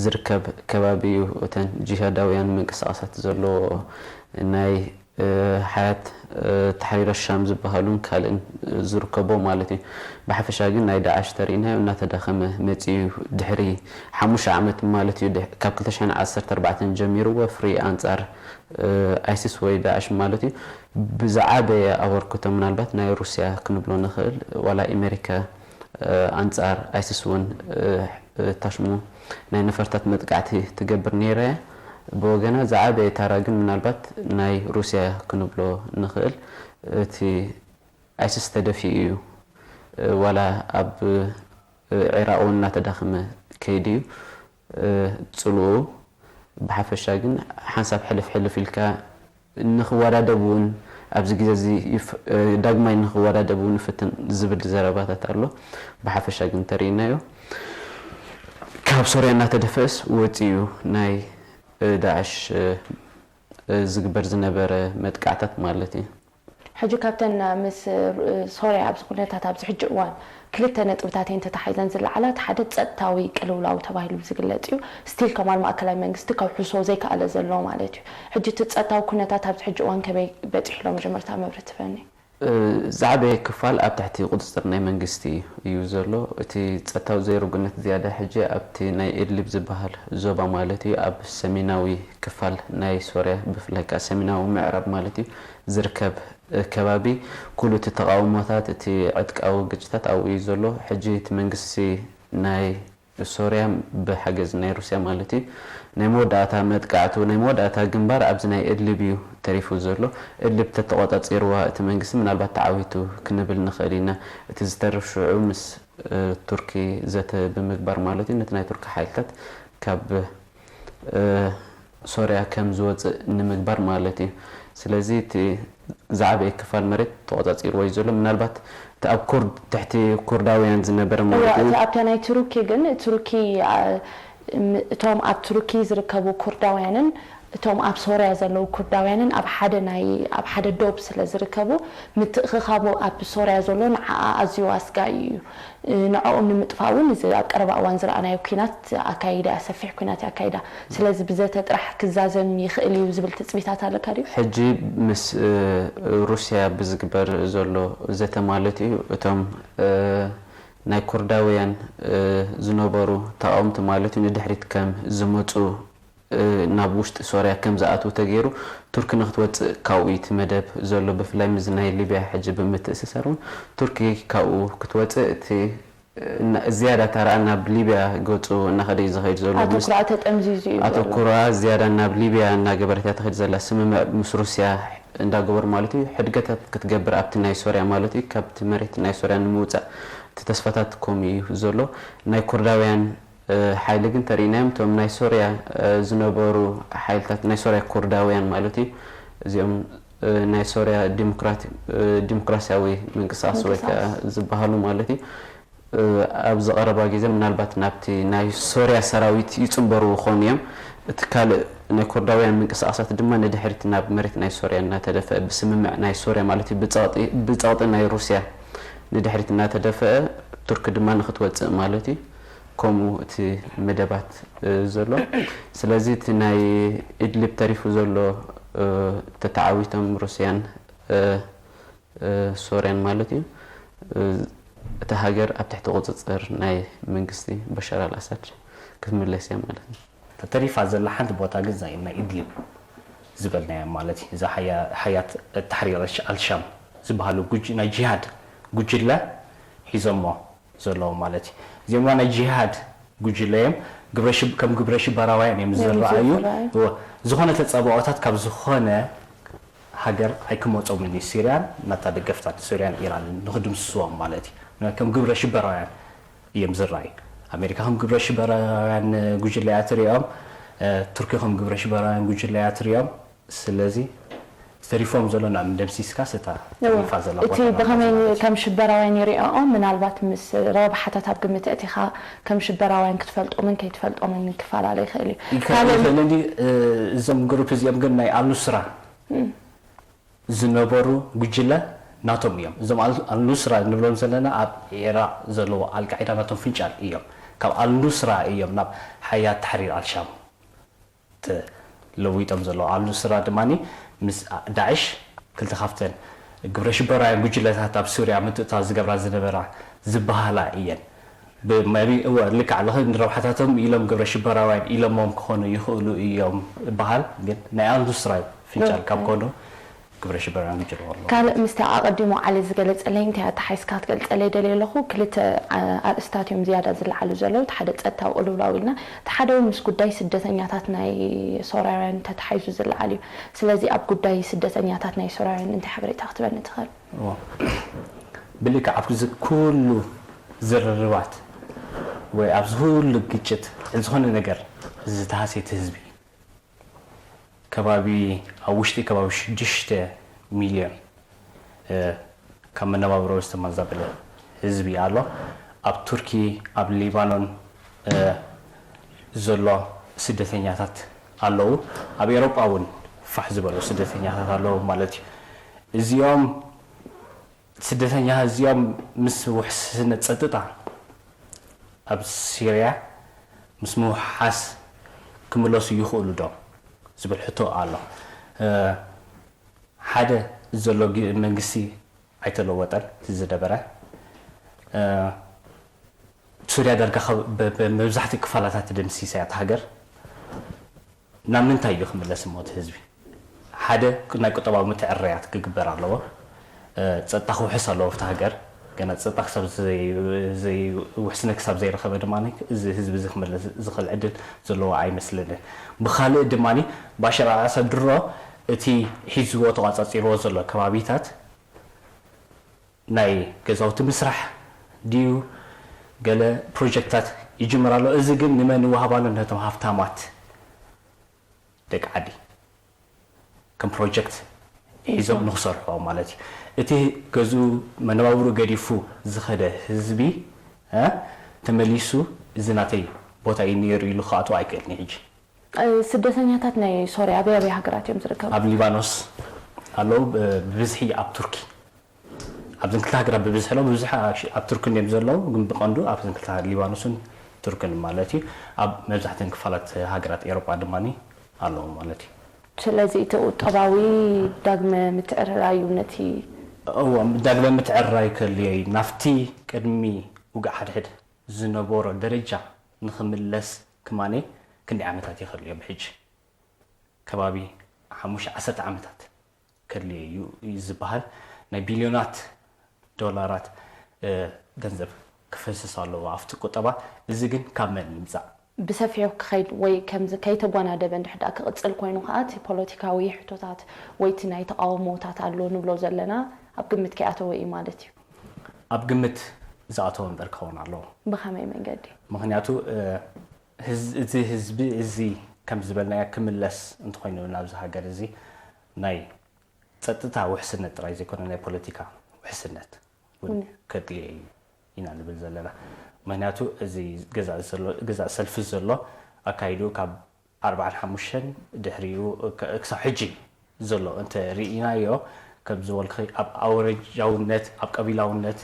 ዝርከብ ከባቢ እዩ። እተን ጂሃዳውያን ምንቅስቃሳት ዘለዎ ናይ ሓያት ተሕሪር ሻም ዝበሃሉን ካልእን ዝርከቦ ማለት እዩ። ብሓፈሻ ግን ናይ ዳዕሽ ተርእናዮ እናተዳኸመ መፂኡ እዩ። ድሕሪ ሓሙሽተ ዓመት ማለት እዩ፣ ካብ ክልተ ሽሕን ዓሰርተ ኣርባዕተን ጀሚሩ ወፍሪ ኣንፃር ኣይሲስ ወይ ዳዕሽ ማለት እዩ ብዝዓበየ ኣበርክቶ ምናልባት ናይ ሩስያ ክንብሎ ንኽእል፣ ዋላ ኣሜሪካ ኣንፃር ኣይሲስ እውን ታሽሙ ናይ ነፈርታት መጥቃዕቲ ትገብር ነይራ እያ። ብወገና ዝዓበየ ታራ ግን ምናልባት ናይ ሩስያ ክንብሎ ንኽእል። እቲ ኣይሲስ ተደፊኡ እዩ። ዋላ ኣብ ዒራቕ እውን እናተዳኸመ ከይዱ እዩ። ፅልኡ ብሓፈሻ ግን ሓንሳብ ሕልፍ ሕልፍ ኢልካ ንኽወዳደብ እውን ኣብዚ ግዜ እዚ ዳግማይ ንኽወዳደብ እውን ይፍትን ዝብል ዘረባታት ኣሎ። ብሓፈሻ ግን እንተርኢናዮ ካብ ሶርያ እናተደፈእስ ወፂኡ ናይ ዳዕሽ ዝግበር ዝነበረ መጥቃዕታት ማለት እዩ። ሕጂ ካብተን ምስ ሶርያ ኣብዚ ኩነታት ኣብዚ ሕጂ እዋን ክልተ ነጥብታት እየን ተታሒዘን ዝለዓላ። እቲ ሓደ ጸጥታዊ ቅልውላው ተባሂሉ ዝግለጽ እዩ። ስቲል ከማን ማእከላይ መንግስቲ ከውሕሶ ዘይከኣለ ዘሎ ማለት እዩ። ሕጂ እቲ ጸጥታዊ ኩነታት ኣብዚ ሕጂ እዋን ከመይ በጺሑ ኣሎ? መጀመርታ መብርህ ትበኒ። ዝዓበየ ክፋል ኣብ ትሕቲ ቁፅፅር ናይ መንግስቲ እዩ ዘሎ። እቲ ፀጥታዊ ዘይርጉነት ዝያዳ ሕጂ ኣብቲ ናይ ኢድሊብ ዝበሃል ዞባ ማለት እዩ፣ ኣብ ሰሜናዊ ክፋል ናይ ሶርያ ብፍላይ ከዓ ሰሜናዊ ምዕራብ ማለት እዩ ዝርከብ ከባቢ ኩሉ እቲ ተቓውሞታት፣ እቲ ዕጥቃዊ ግጭታት ኣብኡ እዩ ዘሎ። ሕጂ እቲ መንግስቲ ናይ ሶርያ ብሓገዝ ናይ ሩስያ ማለት እዩ ናይ መወዳእታ መጥቃዕቱ፣ ናይ መወዳእታ ግንባር ኣብዚ ናይ እድሊብ እዩ ተሪፉ ዘሎ። እድሊብ ተተቆፃፂርዋ እቲ መንግስቲ ምናልባት ተዓዊቱ ክንብል ንኽእል ኢና። እቲ ዝተርፍ ሽዑ ምስ ቱርኪ ዘተ ብምግባር ማለት እዩ ነቲ ናይ ቱርኪ ሓይልታት ካብ ሶርያ ከም ዝወፅእ ንምግባር ማለት እዩ። ስለዚ እቲ ዝዓበየ ክፋል መሬት ተቆፃፂርዎ እዩ ዘሎ። ምናልባት እቲ ኣብ ኩርድ ትሕቲ ኩርዳውያን ዝነበረ ማለት እዩ። እቲ ኣብታ ናይ ቱርኪ ግን ቱርኪ እቶም ኣብ ቱርኪ ዝርከቡ ኩርዳውያንን እቶም ኣብ ሶርያ ዘለዉ ኩርዳውያንን ኣብ ሓደ ናይ ኣብ ሓደ ዶብ ስለ ዝርከቡ ምትእኽኻቡ ኣብ ሶርያ ዘሎ ንዓኣ ኣዝዩ ኣስጋኢ እዩ። ንዕኦም ንምጥፋእ እውን እዚ ኣብ ቀረባ እዋን ዝረኣናዮ ኲናት ኣካይዳ እያ፣ ሰፊሕ ኲናት እያ ኣካይዳ። ስለዚ ብዘተ ጥራሕ ክዛዘም ይኽእል እዩ ዝብል ትፅቢታት ኣለካ ድዩ? ሕጂ ምስ ሩስያ ብዝግበር ዘሎ ዘተ ማለት እዩ እቶም ናይ ኩርዳውያን ዝነበሩ ተቓወምቲ ማለት እዩ ንድሕሪት ከም ዝመፁ ናብ ውሽጢ ሶርያ ከም ዝኣትዉ ተገይሩ ቱርኪ ንክትወፅእ ካብኡ እዩ እቲ መደብ ዘሎ። ብፍላይ ምስ ናይ ሊብያ ሕጂ ብምትእስሳር እውን ቱርኪ ካብኡ ክትወፅእ እቲ ዝያዳ ታራ ናብ ሊብያ ገፁ እናኸደ እዩ ዝኸይድ ዘሎ። ኣተኩራ ተጠምዚዙ እዩ ዘሎ። ኣተኩራ ዝያዳ ናብ ሊብያ እናገበረት እያ ትኸይድ ዘላ። ስምምዕ ምስ ሩስያ እንዳገበሩ ማለት እዩ ሕድገታት ክትገብር ኣብቲ ናይ ሶርያ ማለት እዩ ካብቲ መሬት ናይ ሶርያ ንምውፃእ እቲ ተስፋታት ከምኡ እዩ ዘሎ። ናይ ኩርዳውያን ሓይሊ ግን ተሪእናዮም እቶም ናይ ሶርያ ዝነበሩ ሓይልታት ናይ ሶርያ ኩርዳውያን ማለት እዩ እዚኦም ናይ ሶርያ ዲሞክራሲያዊ ምንቅስቃስ ወይ ከዓ ዝበሃሉ ማለት እዩ ኣብዚ ቀረባ ግዜ ምናልባት ናብቲ ናይ ሶርያ ሰራዊት ይፅንበሩ ይኾኑ እዮም። እቲ ካልእ ናይ ኩርዳውያን ምንቅስቃሳት ድማ ንድሕሪት ናብ መሬት ናይ ሶርያ እናተደፈአ ብስምምዕ ናይ ሶርያ ማለት እዩ ብፀቕጢ ናይ ሩስያ ንድሕሪት እናተደፈአ ቱርኪ ድማ ንክትወፅእ ማለት እዩ። ከምኡ እቲ መደባት ዘሎ። ስለዚ እቲ ናይ ኢድሊብ ተሪፉ ዘሎ ተተዓዊቶም ሩስያን ሶርያን ማለት እዩ እታ ሃገር ኣብ ትሕቲ ቁፅፅር ናይ መንግስቲ በሻር ኣልኣሳድ ክትምለስ እያ ማለት እዩ። ተሪፋ ዘላ ሓንቲ ቦታ ግን ናይ ኢድሊብ ዝበልናያ ማለት እዩ። እዛ ሓያት ተሕሪር ኣልሻም ዝበሃሉ ናይ ጂሃድ ጉጅለ ሒዞሞ ዘለዉ ማለት እዩ። እዚኦም ናይ ጂሃድ ጉጅለ እዮም። ከም ግብረ ሽበራውያን እዮም ዝረኣዩ። ዝኾነ ተፃብኦታት ካብ ዝኾነ ሃገር ኣይክመፆምን እዩ። ሲርያን ናታ ደገፍታ ሱርያን ኢራን ንክድምስስዎም ማለት እዩ። ከም ግብረ ሽበራውያን እዮም ዝረኣዩ። ኣሜሪካ ከም ግብረ ሽበራውያን ጉጅለ እያ ትሪኦም። ቱርኪ ከም ግብረ ሽበራውያን ጉጅለ እያ ትሪኦም። ስለዚ ዝተሪፎም ዘሎ ናብ ደምሲስካ ስታ ተሪፋ ዘላ እቲ ቦታ ናብ ብኸመይ ማለት እዩ። ከም ሽበራውያን ይሪኦኦም ምናልባት ምስ ረብሓታት ኣብ ግምት እቲኻ ከም ሽበራውያን ክትፈልጦምን ከይትፈልጦምን ክፈላለ ይኽእል እዩ። ካልእ ይኽእል እንዲ እዞም ግሩፕ እዚኦም ግን ናይ ኣልኑስራ ዝነበሩ ጉጅለ ናቶም እዮም። እዞም ኣልኑስራ ንብሎም ዘለና ኣብ ኢራቅ ዘለዎ ኣልቃዒዳ ናቶም ፍንጫል እዮም። ካብ ኣልኑስራ እዮም ናብ ሓያት ታሕሪር ኣልሻም ተለዊጦም ዘለዉ። ኣልኑስራ ድማ ምስ ዳዕሽ ክልተ ካብተን ግብረ ሽበራውያን ጉጅለታት ኣብ ሱርያ ምትእትታው ዝገብራ ዝነበራ ዝበሃላ እየን። ብመቢ እወ ልክዕ ኣለኺ ንረብሓታቶም ኢሎም ግብረ ሽበራውያን ኢሎሞም ክኾኑ ይኽእሉ እዮም ይበሃል። ግን ናይ ኣልኑስራ ፍንጫል ካብ ኮኑ ግብረ ሽበራውያን ይጅርዎ ኣለዉ። ካልእ ምስቲ ኣቐዲሙ ዓሊ ዝገለጸለይ እንታይ ኣተሓይዝካ ክትገልጸለይ ደልየ ኣለኹ? ክልተ ኣርእስታት እዮም ዝያዳ ዝለዓሉ ዘለዉ። እቲ ሓደ ጸጥታዊ ቅልውላው ኢልና፣ እቲ ሓደ እውን ምስ ጉዳይ ስደተኛታት ናይ ሶርያውያን ተተሓይዙ ዝለዓል እዩ። ስለዚ ኣብ ጉዳይ ስደተኛታት ናይ ሶርያውያን እንታይ ሓበሬታ ክትበኒ ትኽእል? እዎ። ብልክዕ ኣብዚ ኩሉ ዝርርባት ወይ ኣብዚ ኩሉ ግጭት ዝኾነ ነገር ዝተሃስየ እቲ ህዝቢ ከባቢ ኣብ ውሽጢ ከባቢ ሽዱሽተ ሚልዮን ካብ መነባብሮ ዝተመዛበለ ህዝቢ ኣሎ። ኣብ ቱርኪ ኣብ ሊባኖን ዘሎ ስደተኛታት ኣለዉ። ኣብ ኤሮጳ እውን ፋሕ ዝበሉ ስደተኛታት ኣለዉ ማለት እዩ። እዚኦም ስደተኛ እዚኦም ምስ ውሕስነት ፀጥታ ኣብ ሲርያ ምስ ምውሓስ ክምለሱ ይኽእሉ ዶ ዝብል ሕቶ ኣሎ። ሓደ ዘሎ መንግስቲ ኣይተለወጠን እቲ ዝነበረ ሱርያ ዳርጋ መብዛሕትኡ ክፋላታ ተደምሲሳ እያ እታ ሃገር። ናብ ምንታይ እዩ ክምለስ እሞ እቲ ህዝቢ? ሓደ ናይ ቁጠባዊ ምትዕርራያት ክግበር ኣለዎ። ጸጥታ ክውሕስ ኣለዎ ኣብቲ ሃገር። ገና ጸጥታ ክሳብ ውሕስነት ክሳብ ዘይረኸበ ድማ እዚ ህዝቢ እዚ ክምለስ ዝኽእል ዕድል ዘለዎ ኣይመስለንን። ብኻልእ ድማ ባሻር ኣልኣሳድ ድሮ እቲ ሒዝዎ ተቋጻጺርዎ ዘሎ ከባቢታት ናይ ገዛውቲ ምስራሕ ድዩ ገለ ፕሮጀክትታት ይጅምር ኣሎ። እዚ ግን ንመን ይወሃብ ኣሎ? ነቶም ሃፍታማት ደቂ ዓዲ ከም ፕሮጀክት ሒዞም ንክሰርሕዎ ማለት እዩ። እቲ ገዝኡ መነባብርኡ ገዲፉ ዝኸደ ህዝቢ ተመሊሱ እዚ ናተይ ቦታ እዩ ነይሩ ኢሉ ክኣትዎ ኣይክእልን እዩ ሕጂ። ስደተኛታት ናይ ሶርያ ኣበይ ኣበይ ሃገራት እዮም ዝርከቡ? ኣብ ሊባኖስ ኣለዉ፣ ብብዝሒ ኣብ ቱርኪ ኣብዘን ክልተ ሃገራት ብብዝሒ ኣለዉ። ብብዝሒ ኣብ ቱርኪ እዮም ዘለዉ፣ ግን ብቐንዱ ኣብዘን ክልተ ሊባኖስን ቱርክን ማለት እዩ። ኣብ መብዛሕተን ክፋላት ሃገራት ኤሮጳ ድማ ኣለዉ ማለት እዩ። ስለዚ እቲ ቁጠባዊ ዳግመ ምትዕርራይ እዩ ነቲ እዎ ዳግመ ምትዕርራይ ከልዮ እዩ። ናብቲ ቅድሚ ውግእ ሓድሕድ ዝነበሮ ደረጃ ንኽምለስ ክማኔ ክንደይ ዓመታት ይኸልዮ ብሕጂ? ከባቢ ሓሙሽተ ዓሰርተ ዓመታት ከድልዮ እዩ እዩ ዝበሃል። ናይ ቢልዮናት ዶላራት ገንዘብ ክፈስስ ኣለዎ ኣብቲ ቁጠባ። እዚ ግን ካብ መን ይምፃእ? ብሰፊሑ ክኸይድ ወይ ከምዚ ከይተጓናደበ እንድሕር ደኣ ክቕፅል ኮይኑ ከዓ እቲ ፖለቲካዊ ሕቶታት ወይ እቲ ናይ ተቓውሞታት ኣሎ ንብሎ ዘለና ኣብ ግምት ከይኣተወ እዩ ማለት እዩ። ኣብ ግምት ዝኣተወ እምበር ክኸውን ኣለዎ። ብኸመይ መንገዲ? ምኽንያቱ እዚ ህዝቢ እዚ ከም ዝበልናዮ ክምለስ እንተኾይኑ ናብዚ ሃገር እዚ ናይ ፀጥታ ውሕስነት ጥራይ ዘይኮነ ናይ ፖለቲካ ውሕስነት እውን ከድልየ እዩ ኢና ንብል ዘለና። ምክንያቱ እዚ ገዛእ ሰልፊ ዘሎ ኣካይድኡ ካብ ኣርባዓን ሓሙሽተን ድሕሪኡ ክሳብ ሕጂ ዘሎ እንተ ርኢናዮ ከም ዝበልኩኺ ኣብ ኣውራጃውነት ኣብ ቀቢላውነት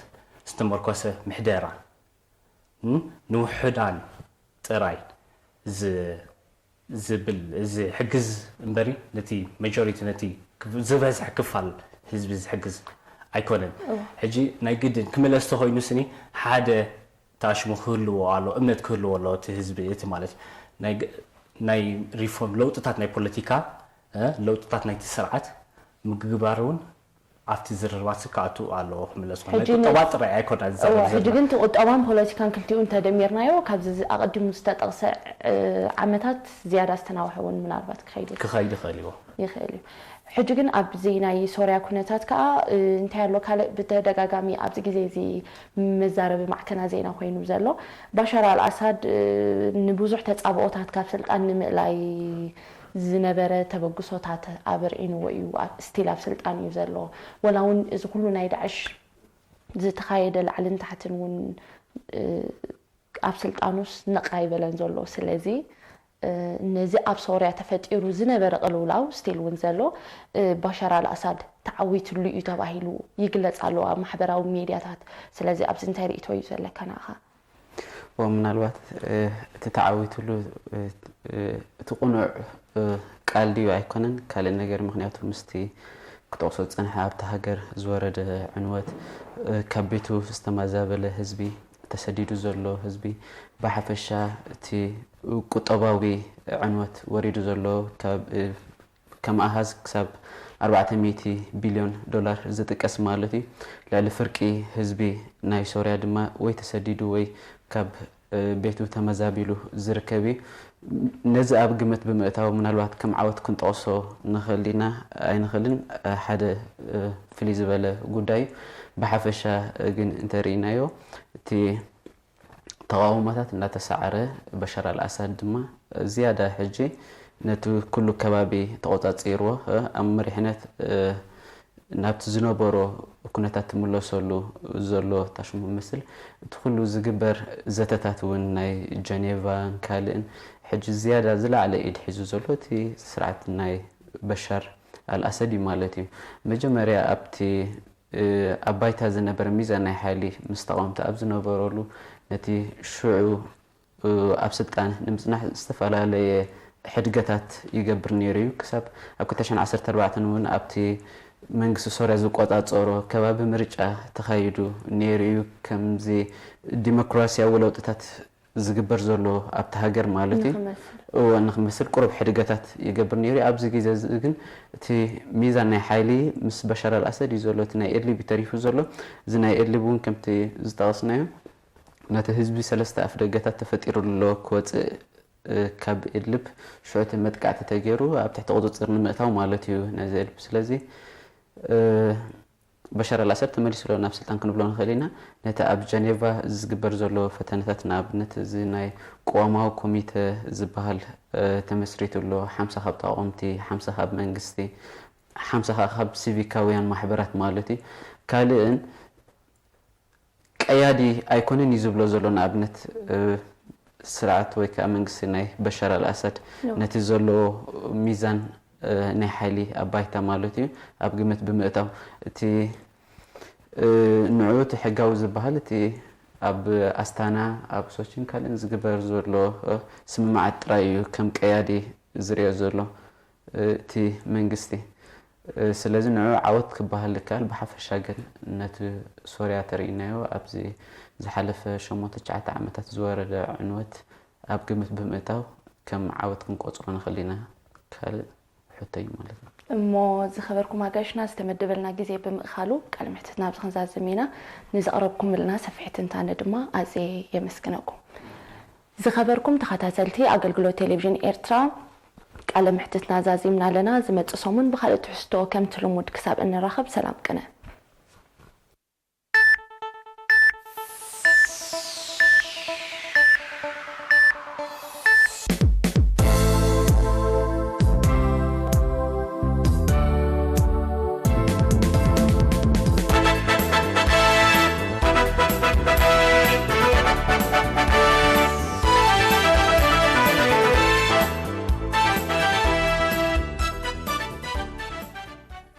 ዝተመርኮሰ ምሕደራ ንውሑዳን ጥራይ ዝብል ዝሕግዝ እምበሪ ነቲ መጆሪቲ ነቲ ዝበዝሐ ክፋል ህዝቢ ዝሕግዝ ኣይኮነን። ሕጂ ናይ ግድን ክምለስ ተኾይኑ ስኒ ሓደ ታሽሙ ክህልዎ ኣሎ፣ እምነት ክህልዎ ኣሎ እቲ ህዝቢ፣ እቲ ማለት ናይ ግ- ናይ ሪፎርም ለውጥታት ናይ ፖለቲካ፣ እ፣ ለውጥታት ናይቲ ስርዓት ምግባር እውን ኣብቲ ዝርርባት ክኣቱ ኣለዎ። ክምለስ ማለት ናይ ሕጂ ቁጠባ ነ- ጥራይ ኣይኮና እዋ፣ ዝዛረብ ሕጂ ዘለና። ግን እቲ ቁጠባን ፖለቲካን ክልቲኡ እንተደሚርናዮ ካብዚ ዝ- ኣቐዲሙ ዝተጠቕሰ እ፣ ዓመታት ዝያዳ ዝተናውሐ እውን ምናልባት ክኸይድ ይኽእል። ክኸይድ ይኽእል እዩ። ይኽእል እዩ። ሕጂ ግን ኣብዚ ናይ ሶርያ ኩነታት ከኣ እ፣ እንታይ ኣሎ ካልእ ብተደጋጋሚ ኣብዚ ግዜ እዚ መዛረቢ ማዕከና ዜና ኮይኑ ዘሎ ባሻር ኣልኣሳድ እ፣ ንብዙሕ ተጻብኦታት ካብ ስልጣን ንምእላይ ዝነበረ ተበግሶታት ኣብርዒንዎ እዩ። ኣብ- ስቲል ኣብ ስልጣን እዩ ዘሎ። ወላ እውን እዚ ኩሉ ናይ ዳዕሽ ዝተኻየደ ላዕልን ታሕትን እውን እ፣ ኣብ ስልጣኑስ ነቕ ኣይበለን ዘሎ። ስለዚ እ፣ ነዚ ኣብ ሶርያ ተፈጢሩ ዝነበረ ቅልውላው ስቲል እውን ዘሎ እ፣ ባሻር ኣልኣሳድ ተዓዊትሉ እዩ ተባሂሉ ይግለጽ ኣሎ ኣብ ማሕበራዊ ሜድያታት። ስለዚ ኣብዚ እንታይ ርእይቶ እዩ ዘለካ ንዓኻ? ወ ምናልባት እ፣ እቲ ተዓዊትሉ እ፣ እ፣ እቲ ቅኑዕ እ፣ ቃል ድዩ ኣይኮነን ካልእ ነገር፣ ምክንያቱ ምስቲ ክጠቕሶ ዝጸንሐ ኣብቲ ሃገር ዝወረደ ዕንወት እ፣ ካብ ቤቱ ዝተማዛበለ ህዝቢ፣ ተሰዲዱ ዘሎ ህዝቢ፣ ብሓፈሻ እቲ ቁጠባዊ ዕንወት ወሪዱ ዘሎ ካብ እ፣ ከም ኣሃዝ ክሳብ ኣርባዕተ ሚእቲ ቢልዮን ዶላር ዝጥቀስ ማለት እዩ። ልዕሊ ፍርቂ ህዝቢ ናይ ሶርያ ድማ ወይ ተሰዲዱ ወይ ካብ እ፣ ቤቱ ተመዛቢሉ ዝርከብ እዩ። ነዚ ኣብ ግምት ብምእታው ምናልባት ከም ዓወት ክንጠቕሶ ንኽእል ዲና ኣይንኽእልን እ፣ ሓደ እ፣ ፍልይ ዝበለ ጉዳይ እዩ። ብሓፈሻ እ፣ ግን እንተርኢናዮ እቲ ተቓውሞታት እናተሳዕረ በሻር ኣልኣሳድ ድማ ዝያዳ ሕጂ ነቲ ኩሉ ከባቢ ተቖጻጺርዎ እ፣ ኣብ መሪሕነት እ፣ ናብቲ ዝነበሮ ኩነታት ትምለሰሉ ዘሎ ታሽሙ ምስል እቲ ኩሉ ዝግበር ዘተታት እውን ናይ ጀኔቫን ካልእን ሕጂ ዝያዳ ዝለዓለ ኢድ ሒዙ ዘሎ እቲ ስርዓት ናይ በሻር ኣልኣሰድ እዩ ማለት እዩ። መጀመርያ ኣብቲ እ፣ ኣብ ባይታ ዝነበረ ሚዛን ናይ ሓይሊ ምስ ተቓወምቲ ኣብ ዝነበረሉ ነቲ ሽዑ እ፣ ኣብ ስልጣን ንምጽናሕ ዝተፈላለየ ሕድገታት ይገብር ነይሩ እዩ። ክሳብ ኣብ ክልተ ሽሕን ዓሰርተ ኣርባዕተን እውን ኣብቲ መንግስቲ ሶርያ ዝቆጻጸሮ ከባቢ ምርጫ ተኻይዱ ነይሩ እዩ። ከምዚ ዲሞክራሲያዊ ለውጥታት ዝግበር ዘሎ ኣብቲ ሃገር ማለት እዩ ንኽመስል እዎ ንክመስል ቁሩብ ሕድገታት ይገብር ነይሩ እዩ። ኣብዚ ግዜ እዚ ግን እቲ ሚዛን ናይ ሓይሊ ምስ በሻር ኣልኣሰድ እዩ ዘሎ። እቲ ናይ ኤድሊብ እዩ ተሪፉ ዘሎ። እዚ ናይ ኤድሊብ እውን ከምቲ ዝጠቐስናዮ ነቲ ህዝቢ ሰለስተ ኣፍ ደገታት ተፈጢሩ ኣሎ ክወፅእ እ፣ ካብ ኢድልብ ሽዑ እቲ መጥቃዕቲ ተገይሩ ኣብ ትሕቲ ቁፅፅር ንምእታው ማለት እዩ ነዚ ኢድልብ። ስለዚ እ፣ በሻር ኣልኣሰድ ተመሊሱ ኣሎ ናብ ስልጣን ክንብሎ ንኽእል ኢና። ነቲ ኣብ ጀኔቫ ዝግበር ዘሎ ፈተነታት ንኣብነት እዚ ናይ ቅዋማዊ ኮሚተ ዝበሃል እ፣ ተመስሪቱ ኣሎ። ሓምሳ ካብ ተቓወምቲ፣ ሓምሳ ካብ መንግስቲ፣ ሓምሳ ከዓ ካብ ሲቪካውያን ማሕበራት ማለት እዩ። ካልእን ቀያዲ ኣይኮነን እዩ ዝብሎ ዘሎ ንኣብነት እ፣ ስርዓት ወይ ከዓ መንግስቲ ናይ በሻር ኣልኣሳድ ኖ። ነቲ ዘለዎ ሚዛን እ፣ ናይ ሓይሊ ኣብ ባይታ ማለት እዩ ኣብ ግምት ብምእታው እቲ እ፣ ንዑ እቲ ሕጋዊ ዝበሃል እቲ ኣብ ኣስታና ኣብ ሶችን ካልእን ዝግበር ዘሎ እ፣ ስምምዓት ጥራይ እዩ ከም ቀያዲ ዝሪኦ ዘሎ እ፣ እቲ መንግስቲ እ፣ ስለዚ ንዑ ዓወት ክበሃል ይከኣል። ብሓፈሻ ግን ነቲ ሶርያ ተርእይናዮ ኣብዚ ዝሓለፈ ሸሞንተ ትሽዓተ ዓመታት ዝወረደ ዕንወት ኣብ ግምት ብምእታው ከም ዓወት ክንቆፅሮ ንኽእል ኢና። ካልእ ሕቶ እዩ ማለት ነው። እሞ ዝኸበርኩም ኣጋይሽና ዝተመደበልና ግዜ ብምእኻሉ ቃለ ምሕትትና ኣብዚ ክንዛዝም ኢና። ንዘቕረብኩምልና ሰፊሕ ትንታነ ድማ ኣዝየ የመስግነኩም። ዝኸበርኩም ተኸታተልቲ ኣገልግሎት ቴሌቪዥን ኤርትራ ቃለ ምሕትትና ዛዚምና ኣለና። ዝመጽእ ሰሙን ብኻልእ ትሕዝቶ ከምቲ ልሙድ ክሳብ እንራኸብ ሰላም ቅነ።